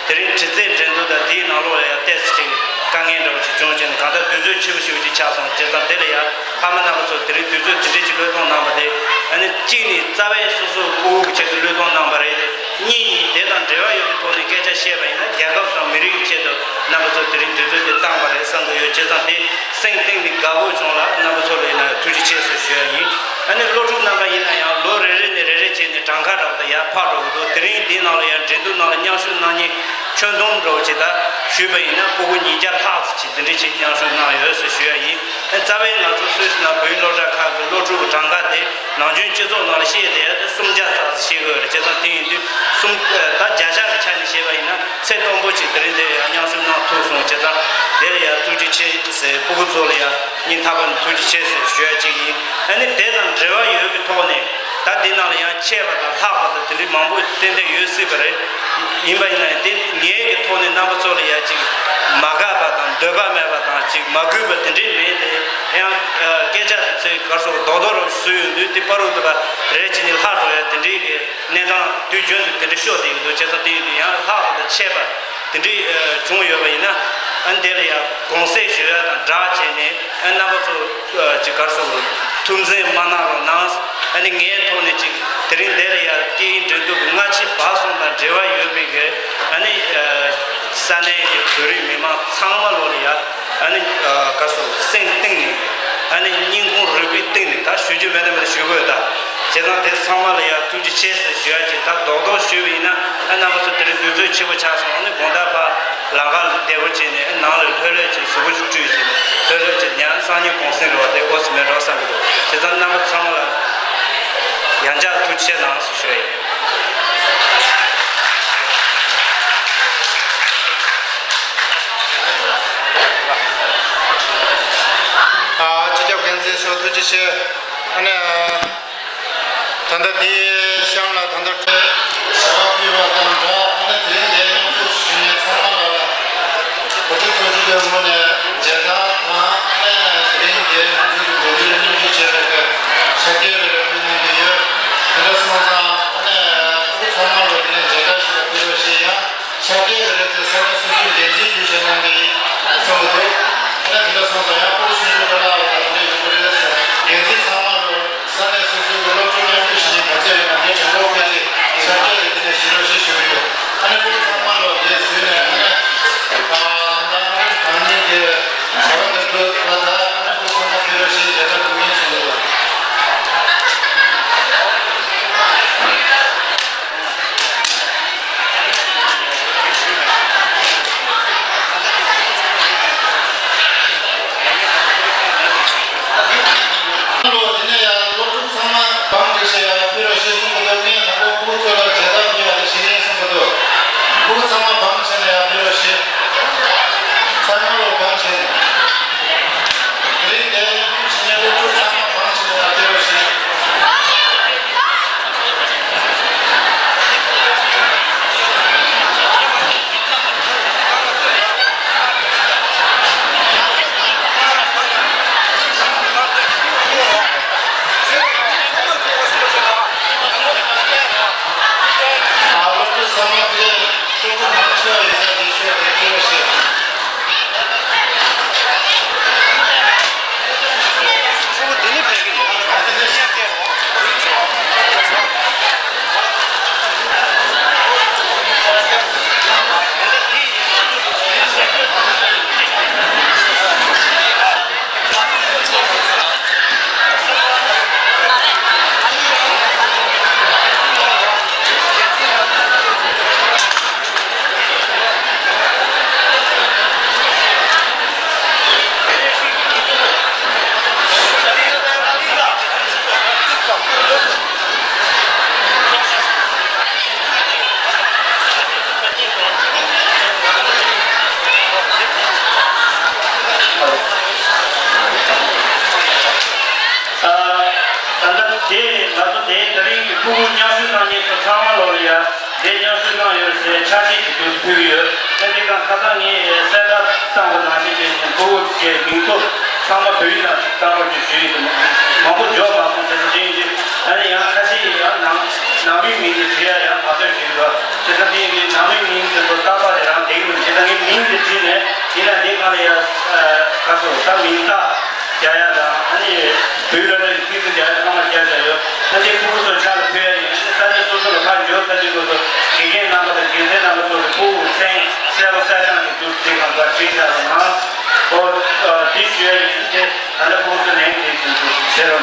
དེ་རིང་དྲི་རྩད་འགྲན་བསྡུར་དང་དེའི་ནང་ལོགས་ལ་ཡང་ཏོག་ཙམ་ཅིག་དཀའ་ངལ་འདྲ་བོ་ཞིག་བྱུང་བྱས་ནས། གང་ལྟར་དུས་ཚོད་ཆེན་པོ་ཞེ་པོ་ཅིག་ཆགས་སོང་། བྱས་ཙང་དེ་ལ་ཡང་ཕ་མ་རྣམ་པ་ཚོ་དེ་རིང་དུས་ཚོད་དེ་འདྲའི་ཅིག་བློས་གཏོང་གནང་བ་དེ། ཨ་ནི་གཅིག་ནི་རྩ་བའི་སོ་སོའི་སྤུ་གུ་གི་ཆེད་དུ་བློས་གཏོང་གནང་བ་རེད། གཉིས་ནི་དེ་དང་འབྲེལ་བ་ཡོད་པའི་ཐོག་ནས་སྐད་ཆ་བཤད་པ་ཡིན་ན། རྒྱལ་ཁབ་དང་མི་རིགས་ཀྱི་ཆེད་དུ་རྣམ་པ་ཚོ་དེ་རིང་དུས་ཚོད་དེ་བཏང་བ་རེད་བསམ་གྱི་ཡོད། བྱས་ཙང་དེ་སེམས་གཏིང་ནས་དགའ་པོ་བྱུང་ལ། རྣམ་པ་ཚོ་ལ་ཡིན་ན་ཡང་ཐུགས་རྗེ་ཆེ་ཟེར་ཞུ་ཡ་ཡིན། ཨ་ནི་སློབ་ཕྲུག་རྣམ་པ་ཡིན་ན་ཡང་ལོ་རེ་རེ་ནས་རེ་རེ་བྱས་ནས་གྲངས་ཀ་འདྲ་བོ་དེ་ཡར་འཕར་འགྲོ་གི་འདུག་དེ་རིང་དེའི་ནང་ལ་ཡང་འགྲན་བསྡུར་ནང་ལ་མཉམ་ཞུགས་གནང་མཁན་ཁྱོན་བསྡོམས་འདྲ་བོ་ཅིག་ད་ཞུས་པ་ཡིན་ན། སྤུ་གུ་ཉིས་བརྒྱ་ལྷག་ཙམ་ཅིག་དེ་འདྲ་ཅིག་མཉམ་ཞུགས་གནང་ཡོད་ཟེར་ཞུ་ཡ་ཡིན། ཨ་ནི་ རྩ་བའི་ང་ཚོ་སུད་སི་ནང་བོད་ཡིག་སློབ་གྲྭ་ཁག་གི་སློབ་ཕྲུག་གི་གྲངས་ཀ་དེ་ནམ་རྒྱུན་སྤྱི་ཚོགས་ནང་ལ་བཤད་བསྡད་ཡ་དེ་སུམ་བརྒྱ་ཙམ་ཞིག་བཤད་དགོས་རེད། བྱས་ཙང་དེ་ཡིན་དུས་གསུམ་ད་བརྒྱ་ཆ་གི་ཆ་ནས་བཤད་པ་ཡིན་ན་ཚད་མཐོན་པོ་ཅིག་དེ་རིང་འདིར་ཡང་མཉམ་ཞུགས་གནང་ཐུབ་སོང་། བྱས་ཙང་དེ་ལ་ཡང་ཐུགས་རྗེ་ཆེ་ཟེར། སྤུ་གུ་ཚོ་ལ་ཡང་སྙིང་ཐག་པ་ནས་ཐུགས་རྗེ་ཆེ་ཟེར་ཞུ་ཡ་གཅིག་ཡིན། ཨ་ནི་དེ་དང་འབྲེལ་བ་ཡོད་པའི་ཐོག་ནས། ད་འདི་ནང་ལ་ཡང་ཆད་པ་དང་ལྷག་པ་དང་དེ་འདྲའི་མང་པོ་ཏན་ཏན་ཡོད་སྲིད་པ་རེད། ཡིན་པ་ཡིན་ན་ཡང་དེ་ངེད་ཀྱི་ཐོག་ནས་རྣམ་པ་ཚོ་ལ་ཡང་ཅིག་མ་དགའ་བ་དང་འདོད་པ་མེད་པ་དང་ཅིག་མ་གུས་པ་དེ་འདྲའི་མེད་དེ། ཡང་སྐད་ཆ་དེ་ཚོའི་སྐར་སོགས་རྡོག་རྡོག་རུ་བཟོས་ཡོང་དུས་དེ་པ་རུ་དུ་བ་རེད་ཅེས་ནས་ལྷག་འགྲོ་ཡ་དེ་འདྲའི་གི་གནས་སྟངས་དུས་རྒྱུན་དུ་དེ་འདྲ་ཤོར་བསྡད་ཡོད་འདུག་བྱས་ཙང་དེ་ཡིན་དུས་ཡང་ལྷག་པ་དང་ཆད་པ། དེ་འདྲའི་ཨ་བྱུང་ཡོད་པ་ཡིན་ན། ཨ་ནི་དེ་ལ་ཡང་དགོངས་སེལ་ཞུ་ཡ་དང་སྦྲགས་བྱས་ནས། ཨ་རྣམ་པ་ཚོ་ཨ་ཅིག་ག་རེ་ཟེར་དགོས། ཐུགས་འཛེམ་མ་གནང་རོགས་གནང་། ཨ་ནི་ངའི་ཐོག་ནས་ཅིག་དེ་རིང་འདིར་ཡང་སྐད་ཡིག་འགྲན་བསྡུར་གྱི་སྔ་ཕྱི་བར་གསུམ་དང་འབྲེལ་བ་ཡོད་པའི་གི། ཨ་ནི་ཨ་ས་གནས་ཀྱི་བོད་རིགས་མི་མང་ཚང་མ་ལོ་ལ་ཡང་། ཨ་ནི་ཨ་ག་རེ་ཟེར་དགོས། སེམས་གཏིང་ནས། ཨ་ནི་སྙིང་ཁུང་རུས་པའི་གཏིང་ནས་ད་ཞུ་རྒྱུ་མེད་ན་མེད་ན་ཞུ་དགོས་ད། བྱས་ཙང་དེ་ཚང་མ་ལ་ཡང་ཐུགས་རྗེ་ཆེ་ཟེར་ཞུ་ཡ་ཅིག་ད་རྡོག་རྡོག་ཞུས་པ་ཡིན་ན། ཨ་རྣམ་པ་ཚོ་དེ་རིང་དུས་ཚོད་ཕྱི་པོ་ཆགས་སོང་། ཨ་ནི་དགོང་དག་ཕར་ལམ་ཁ་ལ་བདེ་པོ་བྱས་ནས། ཨ་ནང་ལ་ལྷོད་ལྷོད་ཅིག་གཟུགས་པོ་ཞིག་བཀྲུས་བྱས་ནས་ལྷོད་ལྷོད་ཅིག་ཉལ། སང་ཉིན་གུང་སེང་རེད་པ། དེ་ཨོ་ཙི་མེད་འགྲོ་བསམ་གྱི་འདུག་བྱས་ཙང་རྣམ་པ་ཚང་མ་ལ་ཡང་བསྐྱར་ཐུགས་རྗེ་ཆེ་གནང་ཟེར་ཞུ་ཡ་ཡིན། ཨ་སྤྱི་ཁྱབ་འགན་འཛིན་མཆོག་ཐུགས་རྗེ་ཆེ། ཨ་ནི་ཨ། ད་ལྟ་འདིའི་གཤམ་ལ་ད་ལྟ་བྱ་བ་ཕུལ་བ་དང་སྦྲགས། ཨ་ནི་དེ་རིང་འདིར་མཉམ་ཞུགས་ཞུ་མཁན་ཚང་མ་ལ་གོ་སྒྲིག་ཚོགས་ཆུང་གི་ངོས་ནས་མཇལ་ཁ་དང་། ཨ་ནི་དེ་རིང་འདིར་ང་ཚོའི་གི་བོད་ཡིག་ལ་མཉམ་ཞུགས་བྱས་པའི་གི་ཕྱག་འཁྱེར་རེ་རེ་ཕུལ་གནང་གི་ཡོད། དེ་འདྲ་སོང་ཙང་ཨ་ནི་སྤུ་གུ་ཚང་མ་ལ་དེ་ནས་མཇལ་ཁ་ཞུ་བ་ཕུལ་རོགས་ཞེས། ཡང་ཕྱག་འཁྱེར་རེ་རེ་དེ་ས་གནས་སོ་སོའི་འགན་འཛིན་གྱིས་བཞེས་གནང་གི་ཡིན་གསུང་གི་འདུག་ཨ་ནི་དེ་འདྲ་སོང་ཙང་ཡང་སྤུ་གུ་ཆུང་ཆུང་ཁོ་ན་ལ་དང་དེ་ཡོང་གི་རེད་ཟེར། འགན་འཛིན་ཚང་མ་ལོ། ས་གནས་སོ་སོའི་གི་སློབ་ཕྲུག་མཉམ་འདུས་ཞིག་ཡིན་པ་ཚོ་ཡིན་ན། དེ་དྲན་སྐུལ་ཕལ་ཆེར་ཤར་སྐད་ལས་དེ་ནས་ཞུ་རོགས་ཞེས་ཞུ་གི་ཡོད། ཨ་ནི་སྤུ་གུ་ཚང་མ་ལོ་དེ་བཟོས་ནས། ཨ་ནི་ཨ་ནང་གང་ཉིད་ཀྱི་བྱ་བ་འདི་འགྲོ་བ་དང་། ཨ་ནི་སྤུ་གུ་ཚང་མ་ཕེབས་རོགས་ཞེས་མཇལ་ཁ་ཞུ་གི་ཡིན་གསུངས་འདུག་ལོ། དེ་ནས་ཡང་སློབ་ཕྲུག་ཚང་མ་བང་བསྒྲིགས་བྱས་ཡར་ཕེབས་རོགས་ཞེས་གསུང་གི་འདུག་ངས་དང་པོ་སྤུ་གུ་ཚོ་ལ་མཇལ་ཁ་ཕུལ་ཡག་དེ་བྱེད་ཀྱིན་གསུང་གི་འདུག་སྤུ་གུ་ཚང་མ་བང་བྱས་ནས་ཡར་ཕེབས་རོགས་ཞེས། ཚང་མ་ལོ་བང་བྱས་ནས། དེ་རིང་འདིར་མཉམ་ཞུགས་བྱེད་མཁན་སློབ་ཕྲུག་ཚང་མ་བང་བྱས་ནས་ཡར་ཕེབས་རོགས་ཞེས། ད་ལྟ་དེ་ང་ཚོ་དེ་དེ་རིང་གི་སྤུ་གུ་མཉམ་ཞུགས་གནང་མཁན་ཚོ་ཚང་མ་ལོ་ལ་ཡ། དེ་མཉམ་ཞུགས་གནང་ཡོད་ཟེར་ཕྱག་བྲིས་ཀྱི་དུས་སུ་ཕུལ་གྱི་ཡོད། ད་དེ་གང་ཁ་སང་ངས་གསལ་བསྒྲགས་བཏང་བ་ནང་བཞིན་བྱས་ནས་སྤུ་གུ་གི་མིང་ཐོ་ཚང་མ་བོད་ཡིག་ནང་ཞིག་བཏང་རོགས་ཞེས་ཞུས་ཡོད་དེ། མང་པོ་འབྱོར་མ་སོང་ཟེར་ནས་བྱས་ཡིན་དུས། ཨ་ནི་ཡང་ཁ་ཤས་ཡང་ནང་ནང་མིའི་མིང་དེ་བྲིས་ཡ་ཡང་བར་དོ་ཞིག་འདུག་བྱས་ཙང་དེ་ཡིན་དུས་ནང་མིའི་མིང་དེ་ཚོ་རྟག་པར་རང་བསྡད་ཀྱི་མི་འདུག་བྱས་ཙང་ངས་མིང་དེ་བྲིས་ནས་ཡིན་ན་དེ་གང་ལ་ཡ་ཁ་སོ་ད་མིང་རྟགས་རྒྱག་ཡ་དང་། ཨ་ནི་བོད་ཡིག་སློབ་གྲྭའི་ཁྲིད་ཚུལ་རྒྱག་ཡ་ཚང་མ་རྒྱག་བཞག་ཡོད། ད་ལྟའི་སྤུ་གུ་ཚོ་ཕྱག་ལ་ཕུལ་ཡ་ཡིན། ཨ་ནི་ས་གནས་སོ་སོ་ལ་ཕར་འབྱོར་ཚར་དུས་སྐབས་སུ་དགེ་རྒན་རྣམ་པ་དང་དགེ་མཚན་རྣམ་པ་ཚོ་གིས་སྤུ་གུ་མཚན་གསལ་པོ་གསལ་རྐྱང་གི་དུས་དེ་གང་ག་བྲིས་བཞག་པ་མང་། ཨོ་དེ་ཞུ་ཡ་ཡིན། དེ་ད་ལྟ་སྤུ་གུ་ཚོ་ནས་དེ་དུས་དུས་ཟེར་རོ།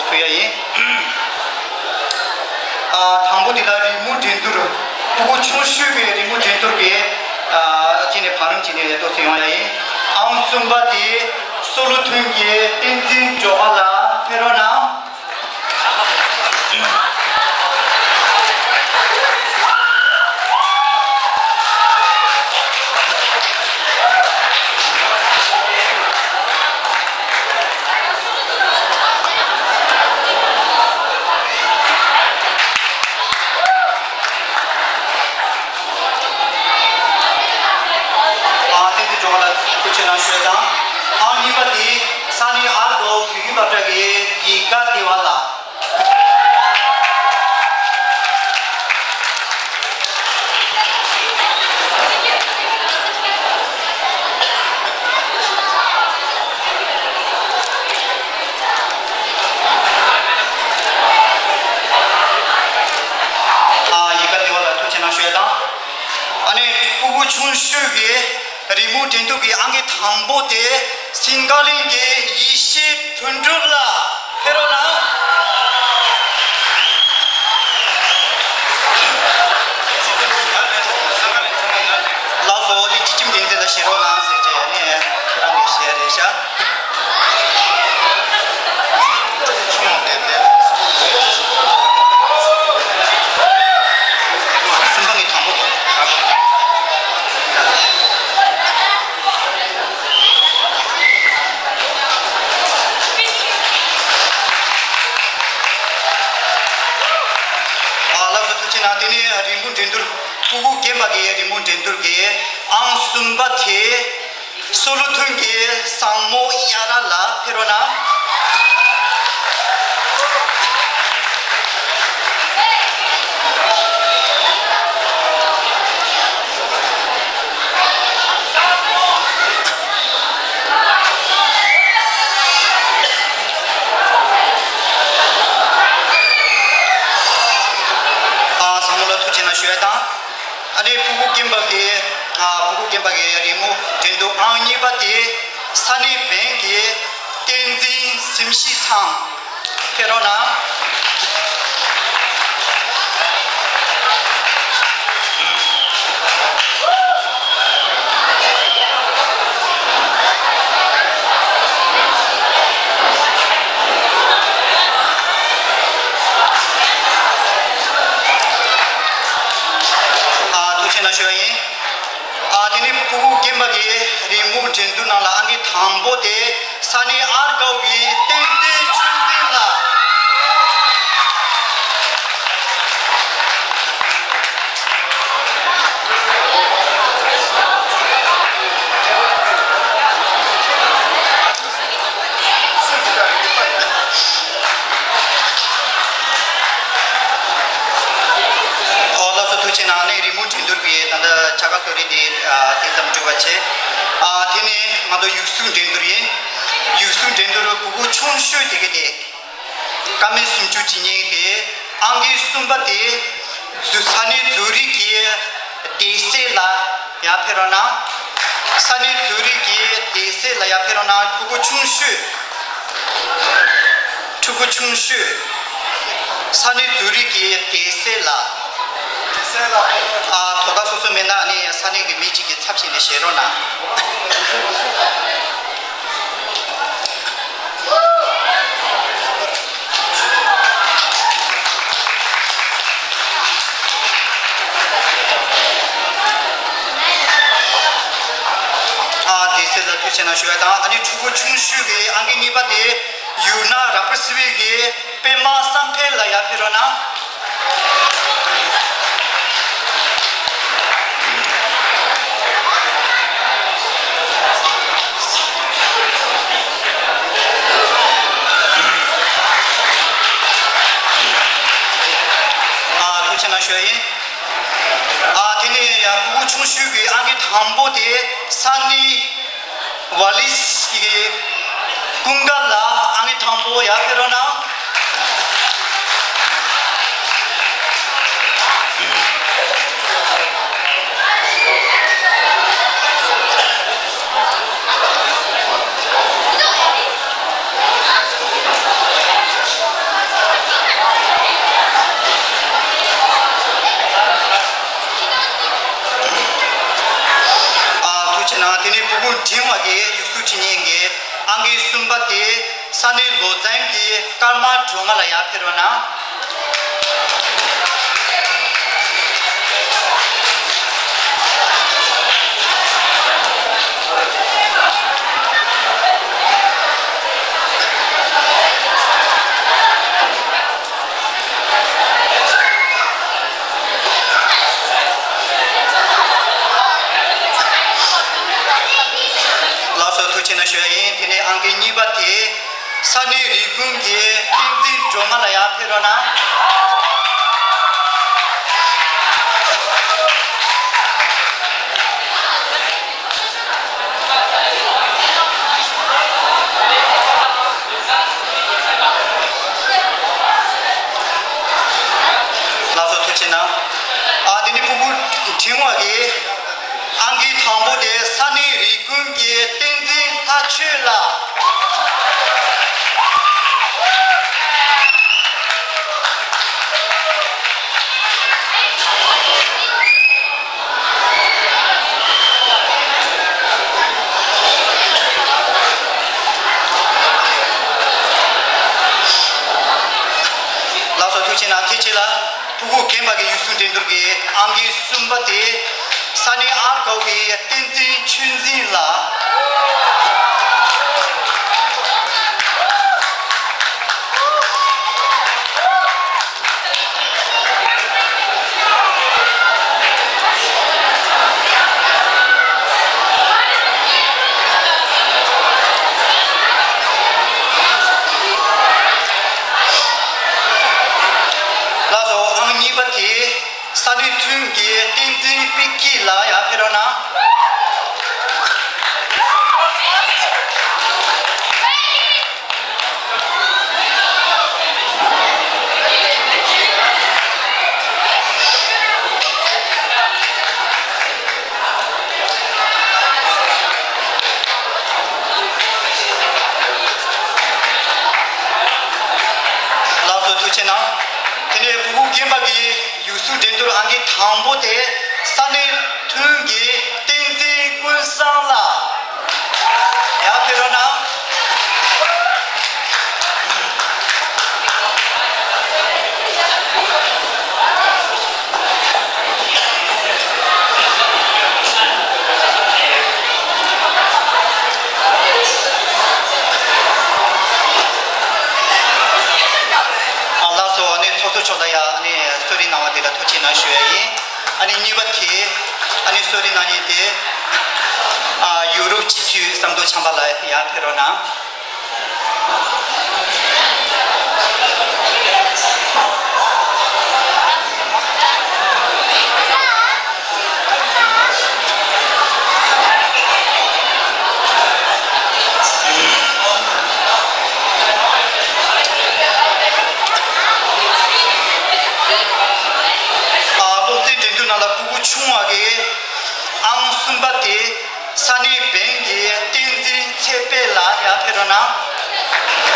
ཞུ་ཡ་ཡིན། ཨ། དང་པོ་འདི་ལ་རི་མོ་འགྲན་བསྡུར། སྤུ་གུ་ཆུང་ཤོས་ཀྱི་རི་མོ་འགྲན་བསྡུར་གྱི། ཨ། ཅི་ནས་བར་རམ་ཅི་ནས་ཏོག་ཙམ་ཡོང་ཡ་ཡིན། ཨང་གསུམ་པ་དེ་སོ་ལོ་ཐོན་གྱི་བསྟན་འཛིན་སྒྲོལ་དཀར་ལགས། ཕེབས་རོགས་གནང་། ཨ། བསྟན་འཛིན་སྒྲོལ་དཀར་ལགས་ཐུགས་རྗེ་གནང་ཞུ་ཡ་དང་། ཨང་གཉིས་པ་དེ་ས་གནས་ཨར་ཀའོ་བོད་ཡིག་སློབ་གྲྭ་གི་ཡིད་དགའ་བདེ་བ་ལགས། ཨ། ཡིད་དགའ་བདེ་བ་ལགས་ཐུགས་རྗེ་གནང་ཞུ་ཡ་དང་། ཨ་ནི་སྤུ་གུ་ཆུང་ཤོས་ཀྱི་རི་མོ་འགྲན་བསྡུར་གྱི་ཨང་ཀི་དང་པོ་དེ་སིང་ག་གླིང་གི་ཡེ་ཤེས་དོན་གྲུབ་ལགས། ཕེབས་རོགས་གནང་། ལགས་སོ། འདི་སྤྱི་ཁྱིམ་འགན་འཛིན་ལ་བཞེས་རོགས་གནང་ཟེར་བྱས་ནས་ཁྱེད་རང་གིས་བཞེས་རེད་ཤག་གསུམ་པ་ནི་དང་པོ། ཨ། ལགས་སོ། ཐུགས་རྗེ་གནང་། དེ་ནས་རི་མོ་འགྲན་བསྡུར། སྤུ་གུ་རྒན་པ་གི་རི་མོ་འགྲན་བསྡུར་གྱི་ཨང་གསུམ་པ་དེ། སོ་ལོ་ཐོན་གྱི་བཟང་མོ་གཡའ་ར་ལགས། ཕེབས་རོགས་གནང་། ཨ། བཟང་མོ་ལ་ཐུགས་རྗེ་གནང་ཞུ་ཡ་དང་། ཨ་ནི་སྤུ་གུ་རྒན་པ་གི། ཨ། སྤུ་གུ་རྒན་པ་གི་རི་མོ་འགྲན་བསྡུར་ཨང་གཉིས་པ་དེ་ས་གནས་བན་གྱི་བསྟན་འཛིན་གཟིམ་གཤིས་ཚང་། ཕེབས་རོགས་གནང་། ཨ། ཐུགས་རྗེ་གནང་ཞུ་བ་ཡིན། ཨ། དེ་ནས་སྤུ་གུ་རྒན་པ་གི་རི་མོ་འགྲན་བསྡུར་ནང་ལ་ཨང་ཀི་དང་པོ་དེ་ས་གནས་ཨར་ཀའོ་བི་བསྟན་འཛིན་ཆོས་འཛིན་ལགས། ཨོ། ལགས་སོ། ཐུགས་རྗེ་གནང་། ཨ་ནི་རི་མོ་འགྲན་བསྡུར་གྱི་ད་ལྟ་བྱ་དགའ་གསོལ་རས་དེ། ཨ། དེ་ཙམ་འགྲུབ་པ་བྱས། ཨ། དེ་ནས་ང་ཚོ་ཡིག་གཟུགས་འགྲན་བསྡུར་ཡིན། ཡིག་གཟུགས་འགྲན་བསྡུར་སྤུ་གུ་ཆུང་ཤོས་དེ་ག་དེ། སྐར་མའི་སུམ་ཅུ་ཅི་ཉིན་དེ། ཨང་ཀི་གསུམ་པ་དེ། ས་གནས་ཛུ་རིག་གི་སྡེ་སྲིད་ལགས། ཡར་ཕེབས་རོགས་གནང་། ས་གནས་ཛུ་རིག་གི་སྡེ་སྲིད་ལགས། ཡར་ཕེབས་རོགས་གནང་། ཕྲུ་གུ་ཆུང་ཤོས། ཕྲུ་གུ་ཆུང་ཤོས། ས་གནས་ཛུ་རིག་གི་སྡེ་སྲིད་ལགས། ཨ། དོ་བདག་སོ་སོ་མེད་ན་ནི་ས་གནས་ཀྱི་མི་གཅིག་གིས་ཚབ་བྱས་ནས་བཞེས་རོགས་གནང་། ཨ། སྡེ་སྲིད་ལ་ཐུགས་རྗེ་གནང་ཞུ་བ་དང་། ཨ་ནི་ཕྲུ་གུ་ཆུང་ཤོས་ཀྱི་ཨང་ཀི་གཉིས་པ་དེ་ཡུ་ན་ར་པར་སི་བི་གི་པད་མ་བསམ་འཕེལ་ལགས། ཡར་ཕེབས་རོགས་གནང་། ཨ། ཐུགས་རྗེ་གནང་ཞུ་ཡ་ཡིན། ཨ། དེ་ནས་ཡང་ཕྲུ་གུ་ཆུང་ཤོས་ཀྱི་ཨང་ཀི་དང་པོ་དེ་ས་གནས་ཝ་ལི་སི་གི་ཀུན་དགའ་ལགས། ཨང་ཀི་དང་པོ། ཡར་ཕེབས་རོགས་གནང་། ཕྲུ་གུ་འབྲིང་བ་གི་ཡིག་གཟུགས་འབྲི་མཁན་གྱི་ཨང་ཀི་གསུམ་པ་དེ་ས་གནས་ལོ་ཙཱ་གི་ཀརྨ་སྒྲོལ་མ་ལགས། ཡར་ཕེབས་རོགས་གནང་། ལགས་སོ། ཐུགས་རྗེ་གནང་ཞུ་ཡ་ཡིན། དེ་ནས་ཨང་ཀི་གཉིས་པ་དེ་ས་གནས་རི་ཀུན་གྱི་བསྟན་འཛིན་སྒྲོལ་མ་ལགས། ཡར་ཕེབས་རོགས་གནང་། ལགས་སོ། ཐུགས་རྗེ་གནང་། ཨ། དེ་ནི་ཕྲུ་གུ་འབྲིང་བ་གི་ཨང་ཀི་དང་པོ་དེ་ས་གནས་རི་ཀུན་གྱི་བསྟན་འཛིན་ལྷ་ཆོས་ལགས། ལགས་སོ། ཐུགས་རྗེ་གནང་། དེ་རྗེས་ལ་ཕྲུ་གུ་རྒན་པ་གི་ཡིག་གཟུགས་འགྲན་བསྡུར་གྱི་ཨང་ཀི་གསུམ་པ་དེ་ས་གནས་ཨར་ཀའོ་གི་བསྟན་འཛིན་ཆོས་འཛིན་ལགས། ལགས་སོ། ཨང་གཉིས་པ་དེ་ས་གནས་ཐོན་གྱི་བསྟན་འཛིན་པད་སྐྱིད་ལགས། ཡར་ཕེབས་རོགས་གནང་། ལགས་སོ། ཐུགས་རྗེ་གནང་། དེ་ནས་ཕྲུ་གུ་རྒན་པ་གི་ཡིག་གཟུགས་འགྲན་བསྡུར་ཨང་ཀི་དང་པོ་དེ་ས་གནས་ཐོན་གྱི་བསྟན་འཛིན་ཀུན་བཟང་ལགས། ཡར་ཕེབས་རོགས་གནང་། ཨ། ལགས་སོ། ཨ་ནི་ཚོགས་གཙོ་མཆོག་ལ་ཡ་ཨ་ནི་གསོལ་རས་གནང་བ་དེ་ལ་ཐུགས་རྗེ་གནང་ཞུ་ཡ་ཡིན། ཨ་ནི་གཉིས་པ་དེ་ཨ་ནི་གསོལ་རས་གནང་མཁན་དེ་ཨ་ཡུ་རོབ་སྤྱི་འཐུས་ཟམ་གདོང་བྱམས་པ་ལགས། ཡར་ཕེབས་རོགས་གནང་། ཨ། སློབ་ཚན་འགྲན་བསྡུར་ནང་ལ་ཕྲུ་གུ་ཆུང་བ་གི་ཨང་གསུམ་པ་དེ་ས་གནས་བན་གྱི་བསྟན་འཛིན་ཚེ་དཔལ་ལགས། ཡར་ཕེབས་རོགས་གནང་།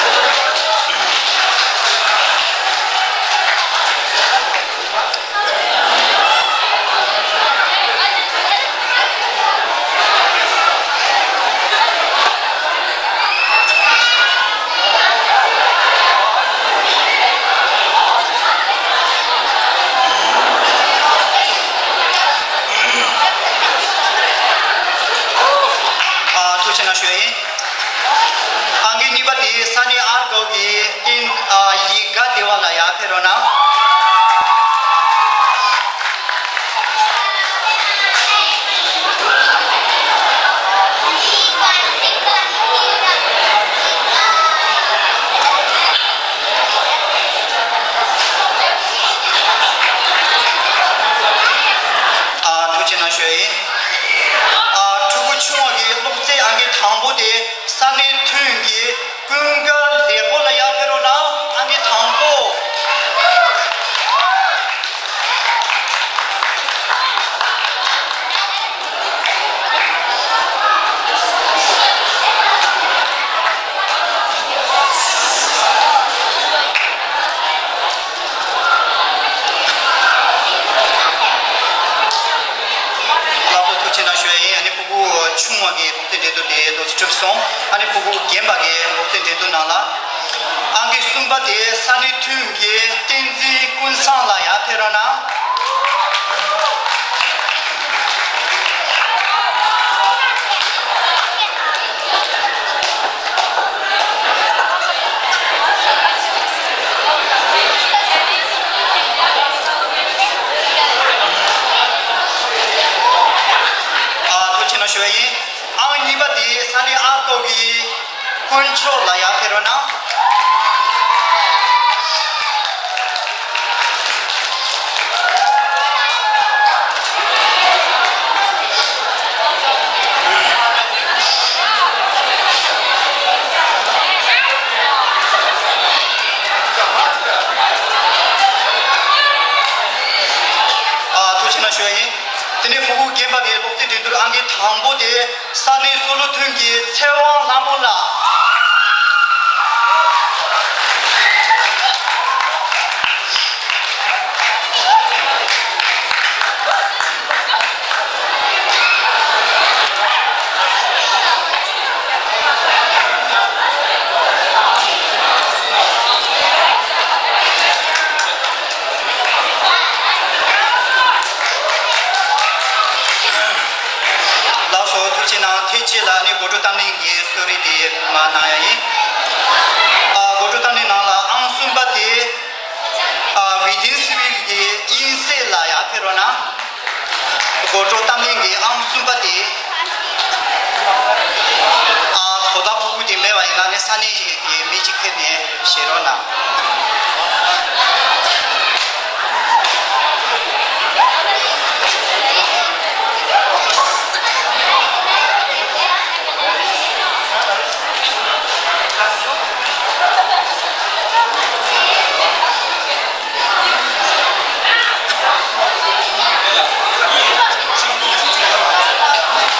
ཨ། ཐུགས་རྗེ་གནང་ཞུ་ཡ་ཡིན། ཨང་ཀི་གཉིས་པ་དེ་ས་གནས་ཨར་ཀའོ་གི་བསྟན། ཨ། ཡིད་དགའ་བདེ་བ་ལགས། ཡར་ཕེབས་རོགས་གནང་། ཨ། ཐུགས་རྗེ་གནང་ཞུ་ཡ་ཡིན། ཨ། ཕྲུ་གུ་ཆུང་བ་གི་སློབ་ཚན་ཨང་ཀི་དང་པོ་དེ་ས་གནས་ཐོན་གྱི་ཀུན་དགའ་ལེགས་པོ་ལགས། ཡར་ཕེབས་རོགས་གནང་། ཨང་ཀི་དང་པོ། ལགས་སོ། ཐུགས་རྗེ་གནང་ཞུ་ཡ་ཡིན། ཨ་ནི་ཕྲུ་གུ་ཆུང་བ་གི་སློབ་ཚན། འགྲན་བསྡུར་དེ་རྡོ་རྗེ་གྲུབ་སོང་། ཨ་ནི་ཕྲུ་གུ་རྒན་པ་གི་འགོག་རྩེད་འགྲན་བསྡུར་ནང་ལ། ཨང་ཀི་གསུམ་པ་དེ་ས་གནས་ཐོན་གྱི་བསྟན་འཛིན་ཀུན་བཟང་ལགས་ཡར་ཕེབས་རོགས་གནང་། ཨ། ཐུགས་རྗེ་གནང་ཞུ་བ་ཡིན། ཨང་གཉིས་པ་དེ་ས་གནས་ཨ་རྡོ་གི་དཀོན་མཆོག་ལགས་ཡར་ཕེབས་རོགས་གནང་། ཨ། ཐུགས་རྗེ་གནང་ཞུ་བ་ཡིན། དེ་ནས་ཕྲུ་གུ་རྒན་པ་གི་རྡོག་རྩེད་འགྲན་བསྡུར་ཨང་ཀི་དང་པོ་དེ། ས་གནས་སོ་ལོ་ཐོན་གྱི་ཚེ་དབང་ལྷ་མོ་ལགས། ལགས་སོ། ཐུགས་རྗེ་གནང་། ཐེངས་གཅིག་ལ་ནི་དགོད་བྲོ་གཏམ་གླེང་གི་གསོལ་རས་དེ་མར་གནང་ཡ་ཡིན། ཨ། དགོད་བྲོ་གཏམ་གླེང་ནང་ལ་ཨང་གསུམ་པ་དེ། ཨ། ཝི་ཏིན་སི་ཝིལ་གྱི་དབྱིན་སྲས་ལགས་ཡར་ཕེབས་རོགས་གནང་། དགོད་བྲོ་གཏམ་གླེང་གི་ཨང་གསུམ་པ་དེ། ཨ། དོ་བདག་ཕྲུ་གུ་དེ་མེད་པ་ཡིན་ན་ནི་ས་གནས་ཀྱི་མི་གཅིག་ཕེབས་ནས་བཞེས་རོགས་གནང་།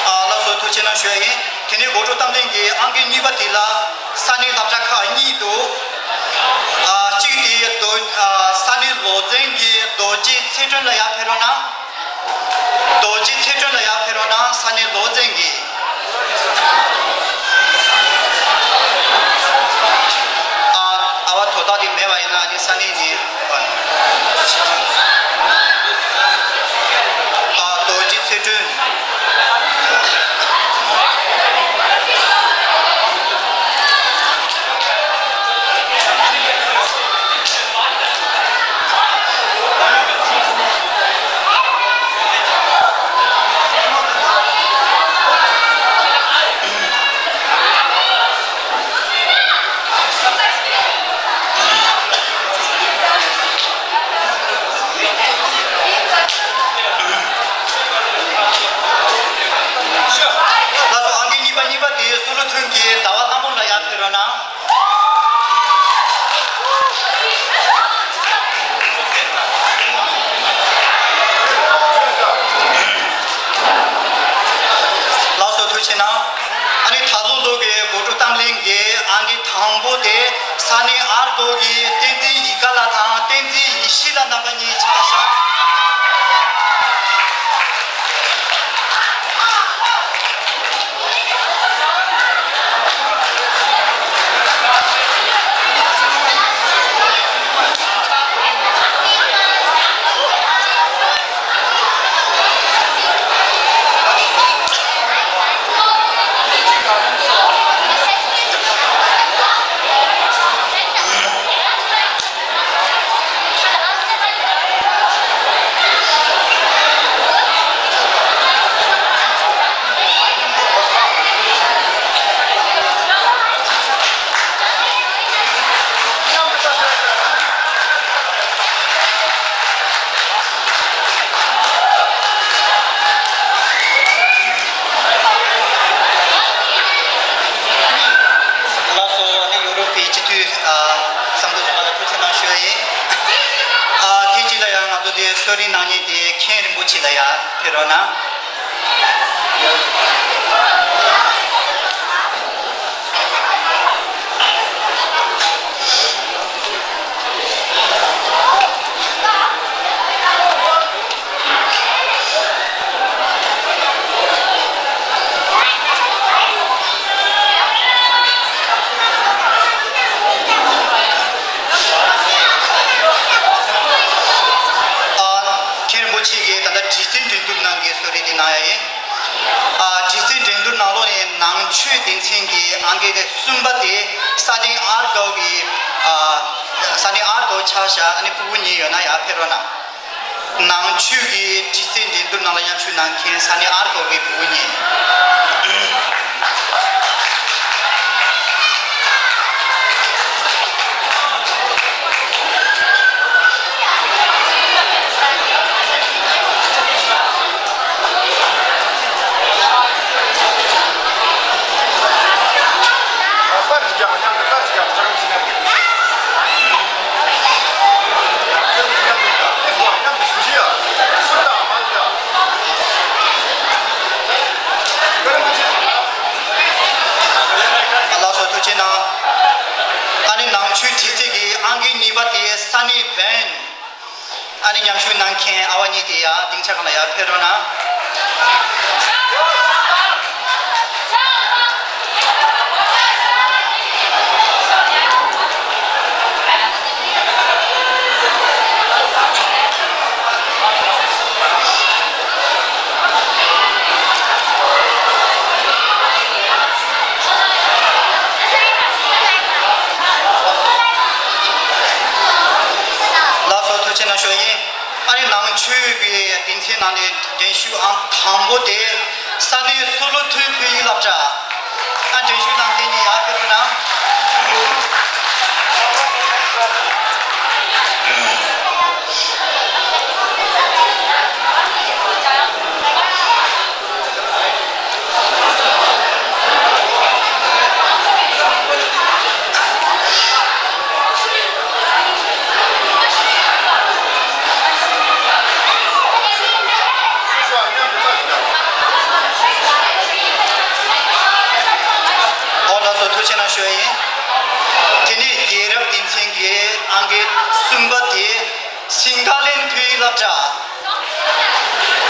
ཨ། ལགས་སོ། ཐུགས་རྗེ་གནང་ཞུ་ཡ་ཡིན། དེ་ནས་དགོད་བྲོ་གཏམ་གླེང་གི་ཨང་ཀི་གཉིས་པ་དེ་ལ་ས་གནས་སློབ་གྲྭ་ཁག་གཉིས་འདུག་ཨ། གཅིག་དེ་རྡོ། ཨ། ས་གནས་ལོ་ཙཱ་གི་རྡོ་རྗེ་ཚེ་སྒྲོན་ལགས་ཡར་ཕེབས་རོགས་གནང་། རྡོ་རྗེ་ཚེ་སྒྲོན་ལགས་ཡར་ཕེབས་རོགས་གནང་། ས་གནས་ལོ་ཙཱ་གི། ཨ། ཨ་བ་དོ་བདག་དེ་མེད་པ་ཡིན་ན་ནི་ས་གནས་ནས། ཨ། རྡོ་རྗེ་ཚེ་སྒྲོན། ལགས་སོ། ཨང་ཀི་གཉིས་པ། གཉིས་པ་དེ་སོ་ལོ་ཐོན་གྱི་ཟླ་བ་ལྷ་མོ་ལགས་ཡར་ཕེབས་རོགས་གནང་། ལགས་སོ། ཐུགས་རྗེ་གནང་། ཨ་ནི་ད་ལོ་ལོ་གི་དགོད་བྲོ་གཏམ་གླེང་གི་ཨང་ཀི་དང་པོ་དེ་ས་གནས་ཨ་རྡོ་གི་བསྟན་འཛིན་ཡིད་དགའ་ལགས་དང་བསྟན་འཛིན་ཡེ་ཤེས་ལགས་རྣམ་པ་གཉིས་ཆགས་ཤག་ལགས་སོ། ཨ་ནི་ཡོ་རོབ་པའི་སྤྱི་འཐུས། ཨ། བསམ་གྲུབ་ཚང་མ་ལ་ཐུགས་རྗེ་གནང་ཞུ་ཡ་ཡིན། ཨ། དེ་རྗེས་ལ་ཡང་ང་ཚོ་དེ་གསོལ་རས་གནང་མཁན་དེ་མཁན་རིན་པོ་ཆེ་ལགས་ཡར་ཕེབས་རོགས་གནང་། གི་གསུམ་པ་དེ་ས་གནས་ཨར་གའོ་གི་ཨ་ས་གནས་ཨར་གའོ་ཆ་བཞག་ཨ་ནི་ཕྲུ་གུ་གཉིས་ཡོད་ན་ཡར་ཕེབས་རོགས་གནང་། ནང་ཆོས་ཀྱི་དྲི་རྩད་འགྲན་བསྡུར་ནང་ལ་མཉམ་ཞུགས་གནང་མཁན་ས་གནས་ཨར་གའོ་གི་ཕྲུ་གུ་གཉིས། ལགས་སོ། ཐུགས་རྗེ་གནང་། ཨ་ནི་ནང་ཆོས་དྲི་རྩད་ཀྱི་ཨང་ཀི་གཉིས་པ་དེ་ས་གནས་བན། ཨ་ནི་མཉམ་ཞུགས་གནང་མཁན་ཨ་བ་གཉིས་དེ་ཡར་སྡིངས་ཆ་སྒང་ལ་ཡར་ཕེབས་རོགས་གནང་། ལགས་སོ། ཐུགས་རྗེ་གནང་ཞུ་ཡིན། ཨ་ནི་ནང་ཆོས་ཀྱི་སྡེ་ཚན་ནང་ནས་འགྲན་ཞུགས་ཨང་དང་པོ་དེ་ས་གནས་སོ་ལོ་ཐོན་བོད་ཡིག་སློབ་གྲྭ། ཨ་འགྲན་ཞུགས་གནང་མཁན་གཉིས་ཡར་ཕེབས་རོགས་གནང་། ཨོ་ལགས་སོ། ཐུགས་རྗེ་གནང་ཞུ་ཡ་ཡིན། དེ་ནས་རྒྱལ་རབས་སྡེ་ཚན་གྱི་ཨང་ཀི་གསུམ་པ་དེ། སིང་ག་ལན་བོད་ཡིག་སློབ་གྲྭ།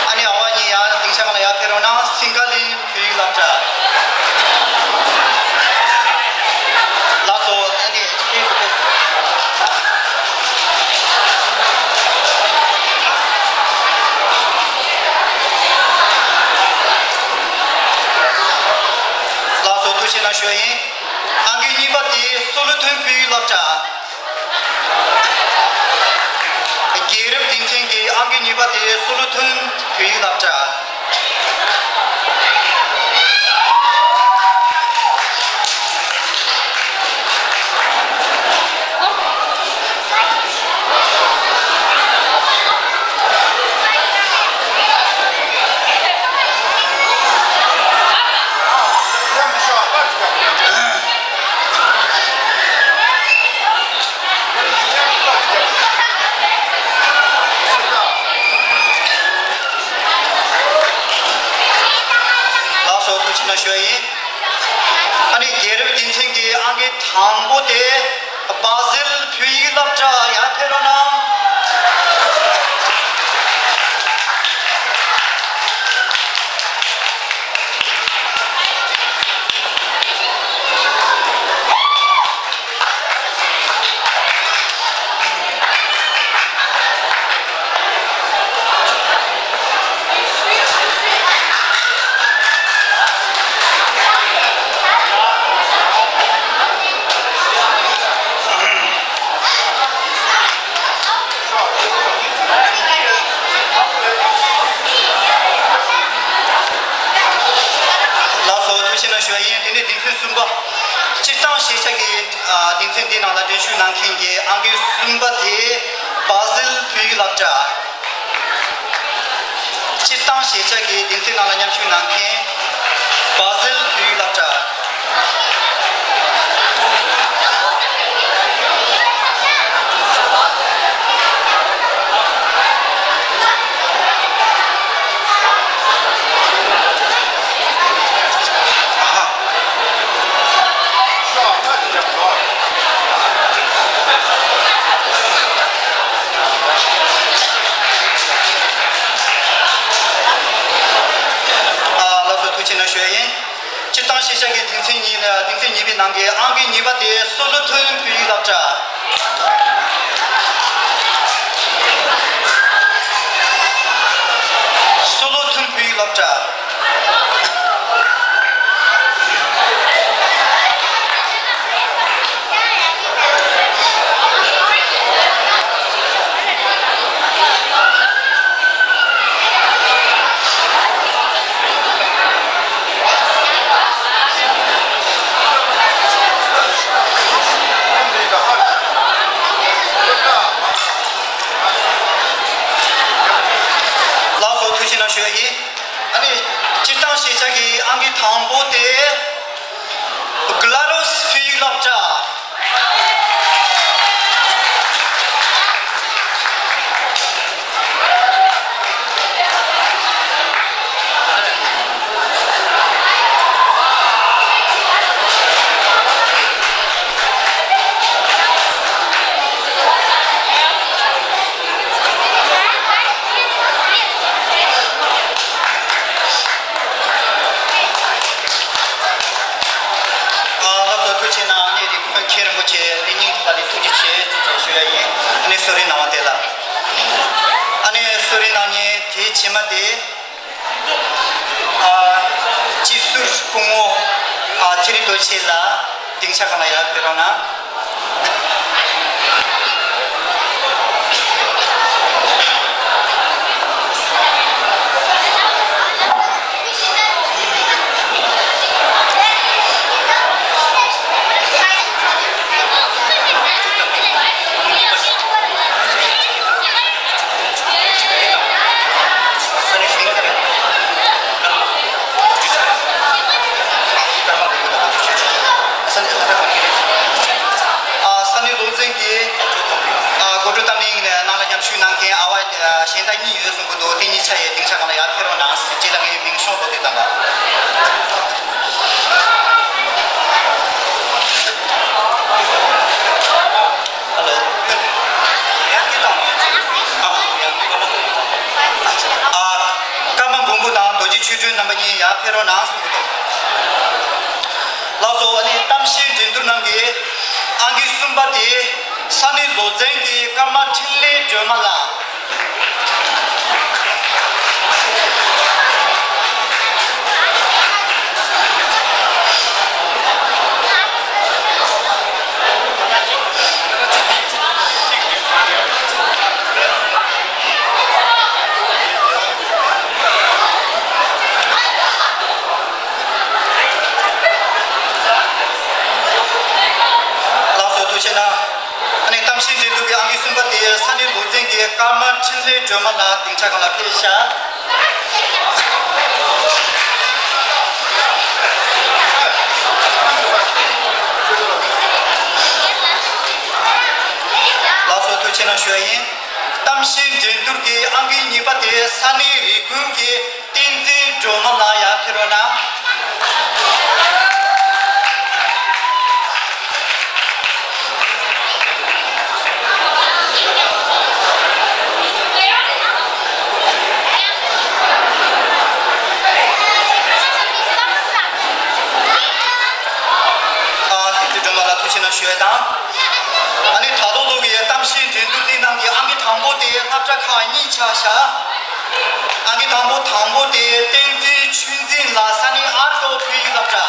ཨ་ནི་ཨ་བ་གཉིས་ཡར་སྡིངས་ཆ་སྒང་ལ་ཡར་ཕེབས་རོགས་གནང་། སིང་ག་ལན་བོད་ཡིག་སློབ་གྲྭ། ལགས་སོ། ཨ་ནི་ཨེ་ཇུ་ཀེ་ཤན། ལགས་སོ། ཐུགས་རྗེ་གནང་ཞུ་ཡ་ཡིན། ཨང་ཀི་གཉིས་པ་དེ་སོ་ལོ་ཐོན་བོད་ཡིག་སློབ་གྲྭ། རྒྱལ་རབས་སྡེ་ཚན་གྱི་ཨང་ཀི་གཉིས་པ་དེ་སོ་ལོ་ཐོན་བོད་ཡིག་སློབ་གྲྭ། ལགས་སོ། ཐུགས་རྗེ་གནང་ཞུ་ཡ་ཡིན། ཨ་ནི་རྒྱལ་རབས་སྡེ་ཚན་གྱི་ཨང་ཀི་དང་པོ་དེ་བ་ཟིལ་བོད་ཡིག་སློབ་གྲྭ། ཡར་ཕེབས་རོགས་གནང་། ལགས་སོ། ཐུགས་རྗེ་གནང་ཞུ་བ་ཡིན། དེ་ནས་སྡེ་ཚན་གསུམ་པ། སྤྱིར་བཏང་ཤེས་བྱ་གི་ཨ་སྡེ་ཚན་འདི་ནང་ལ་འགྲན་ཞུགས་གནང་མཁན་གྱི་ཨང་ཀི་གསུམ་པ་དེ་བ་ཟིལ་བོད་ཡིག་སློབ་གྲྭ། སྤྱིར་བཏང་ཤེས་བྱ་གི་སྡེ་ཚན་ནང་ལ་མཉམ་ཞུགས་གནང་མཁན་བ་ཟིལ་བོད་ཡིག་སློབ་གྲྭ། ཨ་ལགས་སོ། ཐུགས་རྗེ་གནང་ཞུ་ཡ་ཡིན། སྤྱིར་བཏང་ཤེས་བྱ་གི་སྡེ་ཚན་གཉིས་ལ་སྡེ་ཚན་གཉིས་པའི་ནང་གི་ཨང་ཀི་གཉིས་པ་དེ་སོ་ལོ་ཐོན་བོད་ཡིག་སློབ་གྲྭ། སོ་ལོ་ཐོན་བོད་ཡིག་སློབ་གྲྭ། དང་པོ་དེ་གླ་རོ་སི་ཕི་སློབ་གྲྭ། ཨ་ལགས་སོ། ཐུགས་རྗེ་གནང་། ཨ་ནི་རིག་པ་མཁན་རིན་པོ་ཆེ་ཨ་ནི་སྙིང་ཐག་པ་ནས་ཐུགས་རྗེ་ཆེ་ཞུ་ཡ་ཡིན། ཨ་ནི་གསོལ་རས་གནང་བ་དེ་ལ། ཨ་ནི་གསོལ་རས་གནང་མཁན་དེའི་རྗེས་མ་དེ། ཨ་སྤྱི་ཟུར་སྐུ་ངོ་ཨ་ཚེ་རིང་རྡོ་རྗེ་ལགས་སྡིངས་ཆ་སྒང་ལ་ཡར་ཕེབས་རོགས་གནང་། ཨ་ས་གནས་བློ་འཛིན་གྱི་ཨ་གོ་སྒྲིག་གཏམ་གླེང་ནང་ལ་མཉམ་ཞུགས་གནང་མཁན་ཨ་བ་གཞན་དག་གཉིས་ཡོད་གསུང་གི་འདུག་དེ་གཉིས་ཆ་ཡི་སྡིངས་ཆ་སྒང་ལ་ཡར་ཕེབས་རོགས་གནང་། རྗེས་ལ་ངའི་མིང་ཤོག་ཐོག་དེ་ཙམ་པ། ཧ་ལོ། ཡང་སྐད་གཏོང་། ཨ། ཨ། ཀརྨ་འབུམ་པོ་དང་རྡོ་རྗེ་ཆོས་སྒྲོན་རྣམ་པ་གཉིས་ཡར་ཕེབས་རོགས་གནང་གསུང་གི་འདུག་ལགས་སོ། ཨ་ནི་གཏམ་བཤད་འགྲན་བསྡུར་ནང་གི་ཨང་ཀི་གསུམ་པ་དེ་ས་གནས་བློ་འཛིན་གྱི་ཀརྨ་འཕྲིན་ལས་སྒྲོལ་མ་ལགས། ལགས་སོ། ཐུགས་རྗེ་གནང་། ཨ་ནི་གཏམ་བཤད་འགྲན་བསྡུར་གྱི་ཨང་ཀི་གསུམ་པ་དེ་ས་གནས་བློ་འཛིན་གྱི་ཀརྨ་འཕྲིན་ལས་སྒྲོལ་མ་ལགས་སྡིངས་ཆ་སྒང་ལ་ཕེབས་ཤག་ལགས་སོ། ཐུགས་རྗེ་གནང་ཞུ་བ་ཡིན། གཏམ་བཤད་འགྲན་བསྡུར་གྱི་ཨང་ཀི་གཉིས་པ་དེ་ས་གནས་རི་ཀོན་གྱི་བསྟན་འཛིན་སྒྲོལ་མ་ལགས་ཡར་ཕེབས་རོགས་གནང་། ཨ་བསྟན་འཛིན་སྒྲོལ་མ་ལགས་ཐུགས་རྗེ་གནང་ཞུ་ཡ་དང་། ཨ་ནི་ད་ལོ་ལོ་གི་གཏམ་བཤད་འགྲན་བསྡུར་འདི་ནང་གི་ཨང་ཀི་དང་པོ་དེ་སློབ་གྲྭ་ཁག་གཉིས་ཆགས་ཤག་ཨང་ཀི་དང་པོ་དང་པོ་དེ་བསྟན་འཛིན་ཆོས་འཛིན་ལགས་ས་གནས་ཨར་ཏོ་བོད་ཡིག་སློབ་གྲྭ།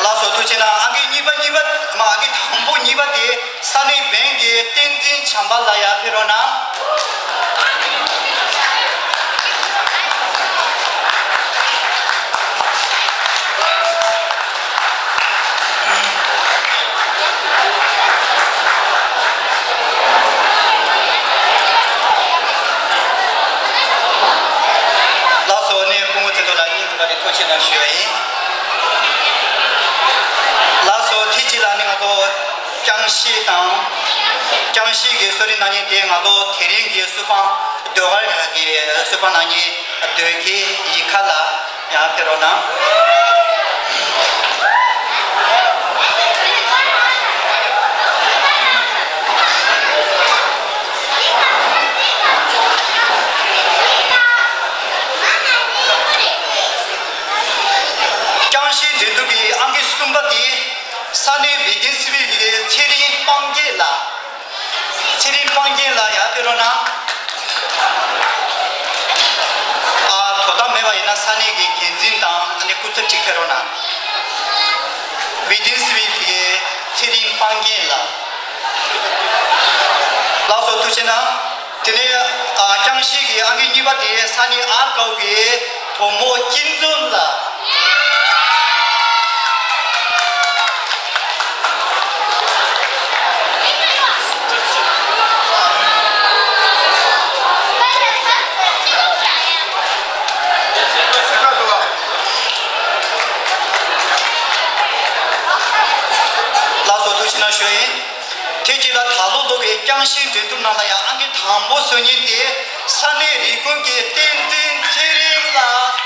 ལགས་སོ། ཐུགས་རྗེ་གནང་། ཨང་ཀི་གཉིས་པ་གཉིས་པ་མ་ཨང་ཀི་དང་པོ་གཉིས་པ་དེ་ས་གནས་བོད་ཀྱི་བསྟན་འཛིན་བྱམས་པ་ལགས་ཡར་ཕེབས་རོགས་གནང་། ལགས་སོ། ཨ་ནི་སྐུ་ངོ་ཚེ་རྡོར་ལགས་སྙིང་ཐག་པ་ནས་ཐུགས་རྗེ་གནང་ཞུ་བ་ཡིན། ལགས་སོ། དེ་རྗེས་ལ་ནི་ང་ཚོ་རྐྱང་གཞས་དང་། རྐྱང་གཞས་ཀྱི་གསོལ་རས་གནང་མཁན་དེ་ང་ཚོ་དེ་རིང་གི་གསུར་དཔང་ཟློས་གར་གྱི་གསུར་དཔང་གནང་མཁན་ཟློས་དགེ་ཡིད་མཁར་ལགས་ཡར་ཕེབས་རོགས་གནང་། རྐྱང་གཞས་འགྲན་བསྡུར་གྱི་ཨང་ཀི་གསུམ་པ་དེ་ས་གནས་བི་ཏིན་སི་ཝི་ལི་ཚེ་རིང་དཔལ་རྒྱལ་ལགས། ཚེ་རིང་དཔལ་རྒྱལ་ལགས་ཡར་ཕེབས་རོགས་གནང་། ཨ་དོ་དམ་མེད་པ་ཡིན་ན་ས་གནས་ཀྱི་འགན་འཛིན་དང་ཨ་ནི་སྐུ་ཚབ་ཅིག་ཕེབས་རོགས་གནང་། བི་ཏིན་སི་ཝི་ལི་ཚེ་རིང་ སྤང་རྒྱན་ལགས། ལགས་སོ། ཐུགས་རྗེ་གནང་། དེ་ནས་ཨ། རྐྱང་ཤིང་གི་ཨང་ཀི་གཉིས་པ་དེ་ས་གནས་ཨར་ཀའོ་གི་བུ་མོ་སྐྱིད་འཛོམས་ལགས། ལགས་སོ། ཐུགས་རྗེ་གནང་ཞུ་ཡིན། དེ་རྗེས་ལ་ད་ལོ་ལོ་གི་རྐྱང་ཤིང་འགྲན་བསྡུར་ནང་ལ་ཡང་ཨང་ཀི་དང་པོ་བཟོ་མཁན་དེ་ས་གནས་རི་ཀོན་གྱི་བསྟན་འཛིན་ཚེ་རིང་ལགས།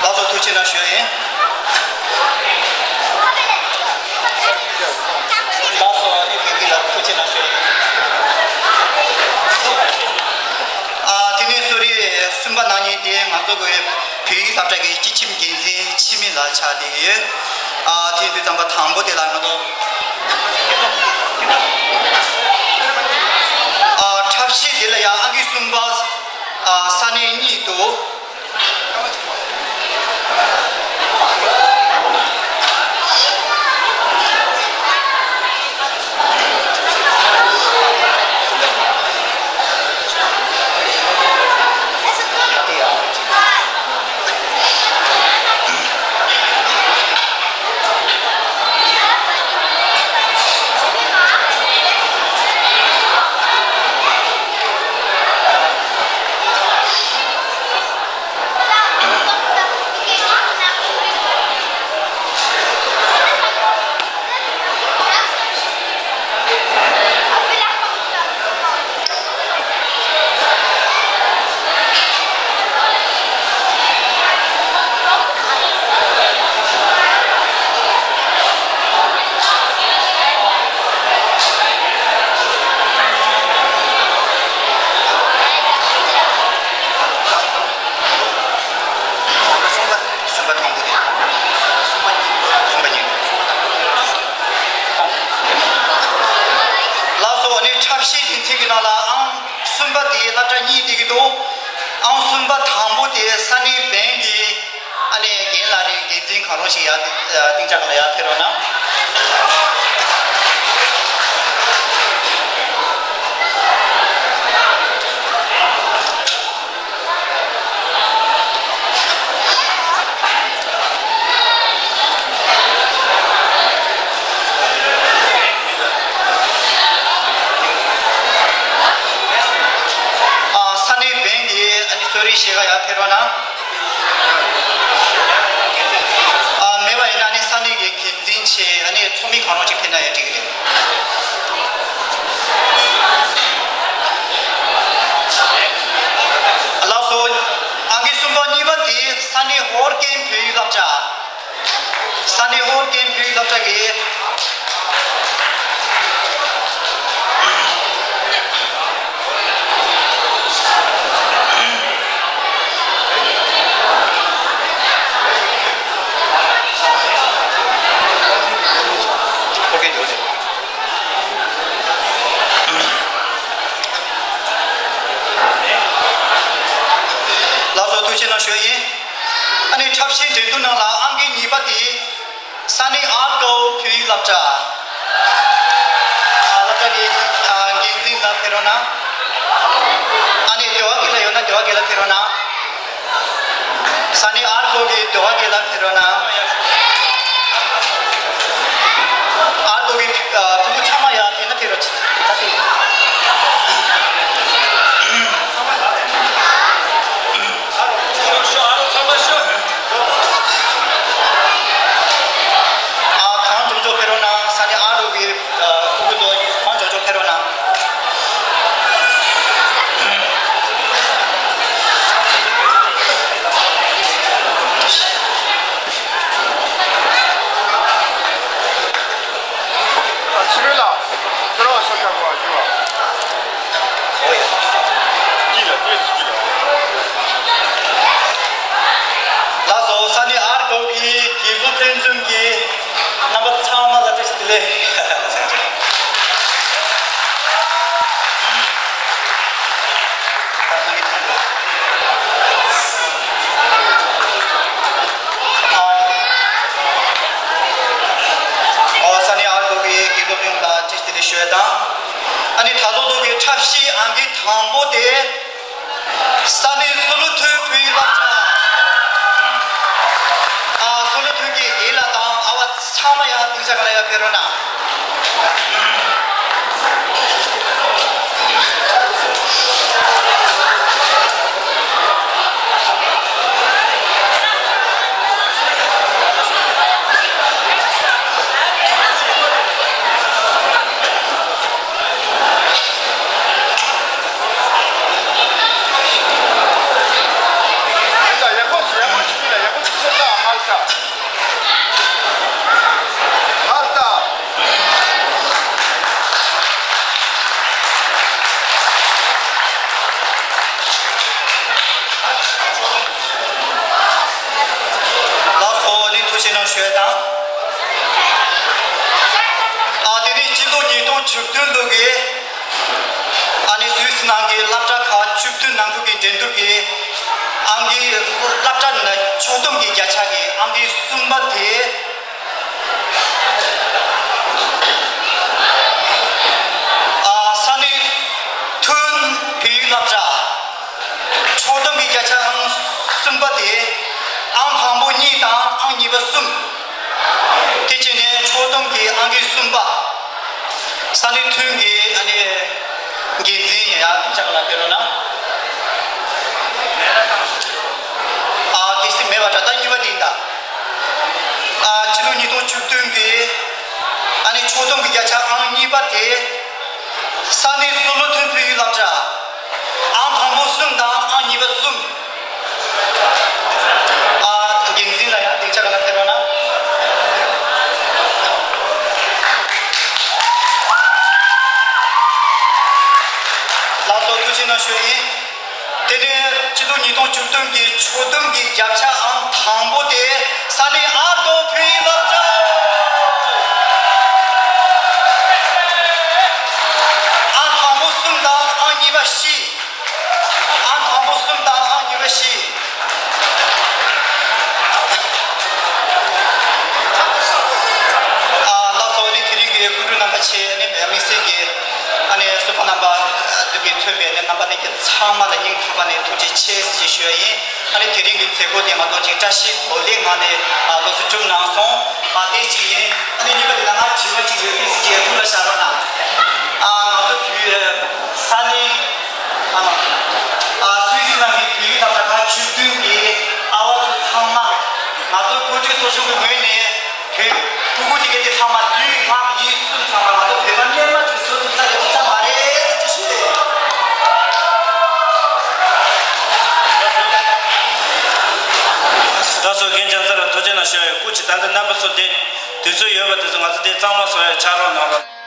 ལགས་སོ། ཐུགས་རྗེ་གནང་ཞུ་ཡིན། ལགས་སོ། ཨ་ནི་དགེ་འདུན་ལགས་ཐུགས་རྗེ་གནང་ཞུ་ཡིན། ཨ། དེ་ནས་གསོལ་རས་གསུམ་པ་གནང་མཁན་དེ་ང་ཚོ་གི་བོད་ཡིག་སློབ་གྲྭ་གི་སྤྱི་ཁྱབ་འགན་འཛིན་འཆི་མེད་ལགས་ཆགས་བསྡད་ཡོད། ཨ། དེ་དུས་ཙམ་པ་དང་པོ་དེ་ལ་ང་ཚོ། ཨ། འཁྲབ་གཞས་དེ་ལ་ཡང་ཨང་ཀི་གསུམ་པ། ཨ། ས་གནས་གཉིས་འདུག། གསུམ་པ་དང་པོ་དེ། གསུམ་པ་གཉིས། གསུམ་པ་གཉིས། ལགས་སོ། ཨ་ནི་འཁྲབ་གཞས་འདི་ཚིག་གི་ནང་ལ་ཨང་གསུམ་པ་དེ་སློབ་གྲྭ་གཉིས་བསྡད་ཀྱི་འདུག། ཨང་གསུམ་པ་དང་པོ་དེ་ས་གནས་བན་གྱི་ཨ་ནི་རྒན་ལགས་རེད། འགན་འཛིན་གང་རུང་ཞིག་ཡར་སྟེང་ཆ་གང་ལ་ཡར་ཕེབས་རོགས་གནང་། ཨ། ས་གནས་བན་གྱི་ཨ་ནི་གསོལ་རས་ཞུ་ག་ཡར་ཕེབས་རོགས་གནང་། ཨ། མེད་པ་ཡིན་ན་ཨ་ནི་ས་གནས་ཀྱི་འགན་འཛིན་ཆེད་ཨ་ནི་ཚོགས་མི་གང་རུང་ཅིག་ཕེབས་ན་ཡང་འགྲིག་གི་རེད། ལགས་སོ། ཨང་ཀི་གསུམ་པ་གཉིས་པ་དེ་ས་གནས་ཧོར་ཀན་བོད་ཡིག་སློབ་གྲྭ། ས་གནས་ཧོར་ཀན་བོད་ཡིག་སློབ་གྲྭ་གི། ལགས་སོ། ཐུགས་རྗེ་གནང་ཞུ་ཡིན། ཨ་ནི་འཁྲབ་གཞས་འགྲན་བསྡུར་ནང་ལ་ཨང་ཀི་གཉིས་པ་དེ། ས་གནས་ཨར་ཀའོ་བོད་ཡིག་སློབ་གྲྭ། ཨ། སློབ་གྲྭ་གི། ཨ། འགན་འཛིན་ལགས་ཕེབས་རོགས་གནང་། ཨ་ནི་དེ་བ་གི་ལ་ཡོད་ན་དེ་བ་གི་ལ་ཕེབས་རོགས་གནང་། ས་གནས་ཨར་ཀའོ་གི་དེ་བ་གི་ལ་ཕེབས་རོགས་གནང་། ཨར་ཀའོ་གི། ཨ། ཕྲུ་གུ་ཚང་མ་ཡར་ཕེབས་ན་ཕེབས་རོགས་གྱིས། ད་ཕེབས། ཨ། གང་མགྱོགས་མགྱོགས་ཕེབས་རོགས་གནང་། ས་གནས་ཨ་རུ་གི། ཨ། ཕྲུ་གུ་ཚོ་གང་མགྱོགས་མགྱོགས་ཕེབས་རོགས་གནང་། བསྟན་འཛིན་གྱི་རྣམ་པ་ཚང་མ་ལ་བཀྲ་ཤིས་བདེ་ལེགས། ཨོ་ས་ནི་ཨར་གོ་གི་དགེ་སློབ་ཡོངས་ལ་བཀྲ་ཤིས་བདེ་ལེགས་ཞུ་ཡ་དང་། ཨ་ནི་ད་ལོ་ལོ་གི་འཁྲབ་གཞས་ཨང་ཀི་དང་པོ་དེ། ས་གནས་སོ་ལོ་ཐོན་བོད་ཡིག་སློབ་གྲྭ། ཨ། སོ་ལོ་ཐོན་གྱི་དགེ་ལགས་དང་ཨ་བ་ཚང་མ་ཡང་སྡིངས་ཆ་ག་ལ་ཡང་ཕེབས་རོགས་གནང་། ལགས་སོ། ནི་ཐུགས་རྗེ་གནང་ཞུ་ཡ་དང་། ཨ། དེ་ནི་སྤྱི་ལོ་ཉིས་སྟོང་བཅུ་བདུན་ལོ་གི། ཨ་ནི་སུད་སི་ནང་གི་སློབ་གྲྭ་ཁག་བཅུ་བདུན་ནང་ཁུལ་གྱི་འགྲན་བསྡུར་གྱི་ཨང་ཀི། སློབ་གྲྭ་ནས་ཕྱོགས་བསྡོམས་ཀྱི་བརྒྱ་ཆ་གི་ཨང་ཀི་གསུམ་པ་དེ། ཨ། ས་གནས་ཐོན་བོད་ཡིག་སློབ་གྲྭ། ཕྱོགས་བསྡོམས་ཀྱི་བརྒྱ་ཆ་ཨང་གསུམ་པ་དེ། ཨང་དང་པོ་གཉིས་དང་ཨང་གཉིས་པ་གསུམ། དེ་བྱས་ནས་ཕྱོགས་བསྡོམས་ཀྱི་ཨང་ཀི་གསུམ་པ། ས་གནས་ཐོན་གྱི་ཨ་ནི་འགན་འཛིན་ཡ་ཡ་ཅག་ལ་ཕེབས་རོགས་གནང་། ཨ། གལ་སྲིད་མེད་པ་འདྲ་ད་གཉིས་པ་དེ་ཡིན་ད། ཨ། ཕྱི་ལོ་ཉིས་སྟོང་བཅུ་བདུན་གྱི་ཨ་ནི་ཕྱོགས་བསྡོམས་ཀྱི་བརྒྱ་ཆ་ཨང་གཉིས་པ་དེ། ས་གནས་སོ་ལོ་ཐོན་བོད་ཡིག་སློབ་གྲྭ། ཨང་དང་པོ་གསུམ་དང་ཨང་གཉིས་པ་གསུམ། ཨ། འགན་འཛིན་ལ་ཡང་སྡིངས་ཆ་ག་ལ་ཕེབས་རོགས་གནང་། ལགས་སོ། ཐུགས་རྗེ་གནང་ཞུ་ཡིན། དེ་ནས་སྤྱི་ལོ་ཉིས་སྟོང་བཅུ་བདུན་གྱི་ཕྱོགས་བསྡོམས་ཀྱི་བརྒྱ་ཆ་ཨང་དང་པོ་དེ་ས་གནས་ཨ་རྡོ་བོད་ཡིག་སློབ་གྲྭ། ཨང་དང་པོ་གསུམ་དང་ཨང་གཉིས་པ་བཞི། ཨང་དང་པོ་གསུམ་དང་ཨང་གཉིས་པ་བཞི། ཨ། ལགས་སོ། ནི་དེ་རིང་གི་སྐུ་མགྲོན་རྣམ་པ་ཆེ་ནི་དམིགས་བསལ་གྱི་ཨ་ནི་གསོལ་ཕ་རྣམ་པ་འདུས་པའི་མཚོན་པའི་ནི་རྣམ་པ་ལྷན་རྒྱས་ཚང་མ་ལ་སྙིང་ཐག་པ་ནས་ཐུགས་རྗེ་ཆེ་ཟེར་ཞུ་ཡ་ཡིན། ཨ་ནི་དེ་རིང་གི་མཛད་སྒོ་དེ་ང་ཚོ་ཅིག་བཀྲ་ཤིས་བདེ་ལེགས་ངང་ནས་ཨ་ལོ་གསར་གྲུབ་གནང་སོང་། ཨ། དེ་གཅིག་ཡིན། ཨ་ནི་གཉིས་པ་དེ་ལ་ང་དྲི་བ་གཅིག་ཡོད་དུས་ཟེར་གྱི་ཐུགས་ལ་བཞག་རོགས་གནང་། ཨ། ང་ཚོ་བོད་ས་གནས། ཨ་མ། ཨ། སུད་སི་ནང་གི་བོད་ཡིག་སློབ་གྲྭ་ཁག་བཅུ་བདུན་གྱི་ཨ་བ་ཚོ་ཚང་མ། ང་ཚོ་བཀོད་སྒྲིག་ཚོགས་ཆུང་གི་ངོས་ནས་བོད་ཕྲུ་གུ་དེ་ག་དེ་ཚང་མ་ལུས་ངག་ཡིད་གསུམ་ཚང་མ་ང་ཚོ་བོད་པ་རྣལ་མ་ཅིག་བཟོ་ཐུབ་ས་རེད་ཐུབ་ས་མ་རེད་ཟེར་ཅིག་ཞུ་ཡོད། ད་སོ་རྒན་ལྕམ་ཚ་ལ་ཐུགས་རྗེ་གནང་ཞུ་ཡ་ཡོད། སྐུ་མཁྱེན་ད་ལྟ་རྣམ་པ་ཚོ་དེ་དུས་ཚོད་ཡོད་པ་དེ་ཚོ་ང་ཚོ་དེ་གཙང་མ་བཟོ་ཡ་ཕྱག་རོགས་གནང་རོགས།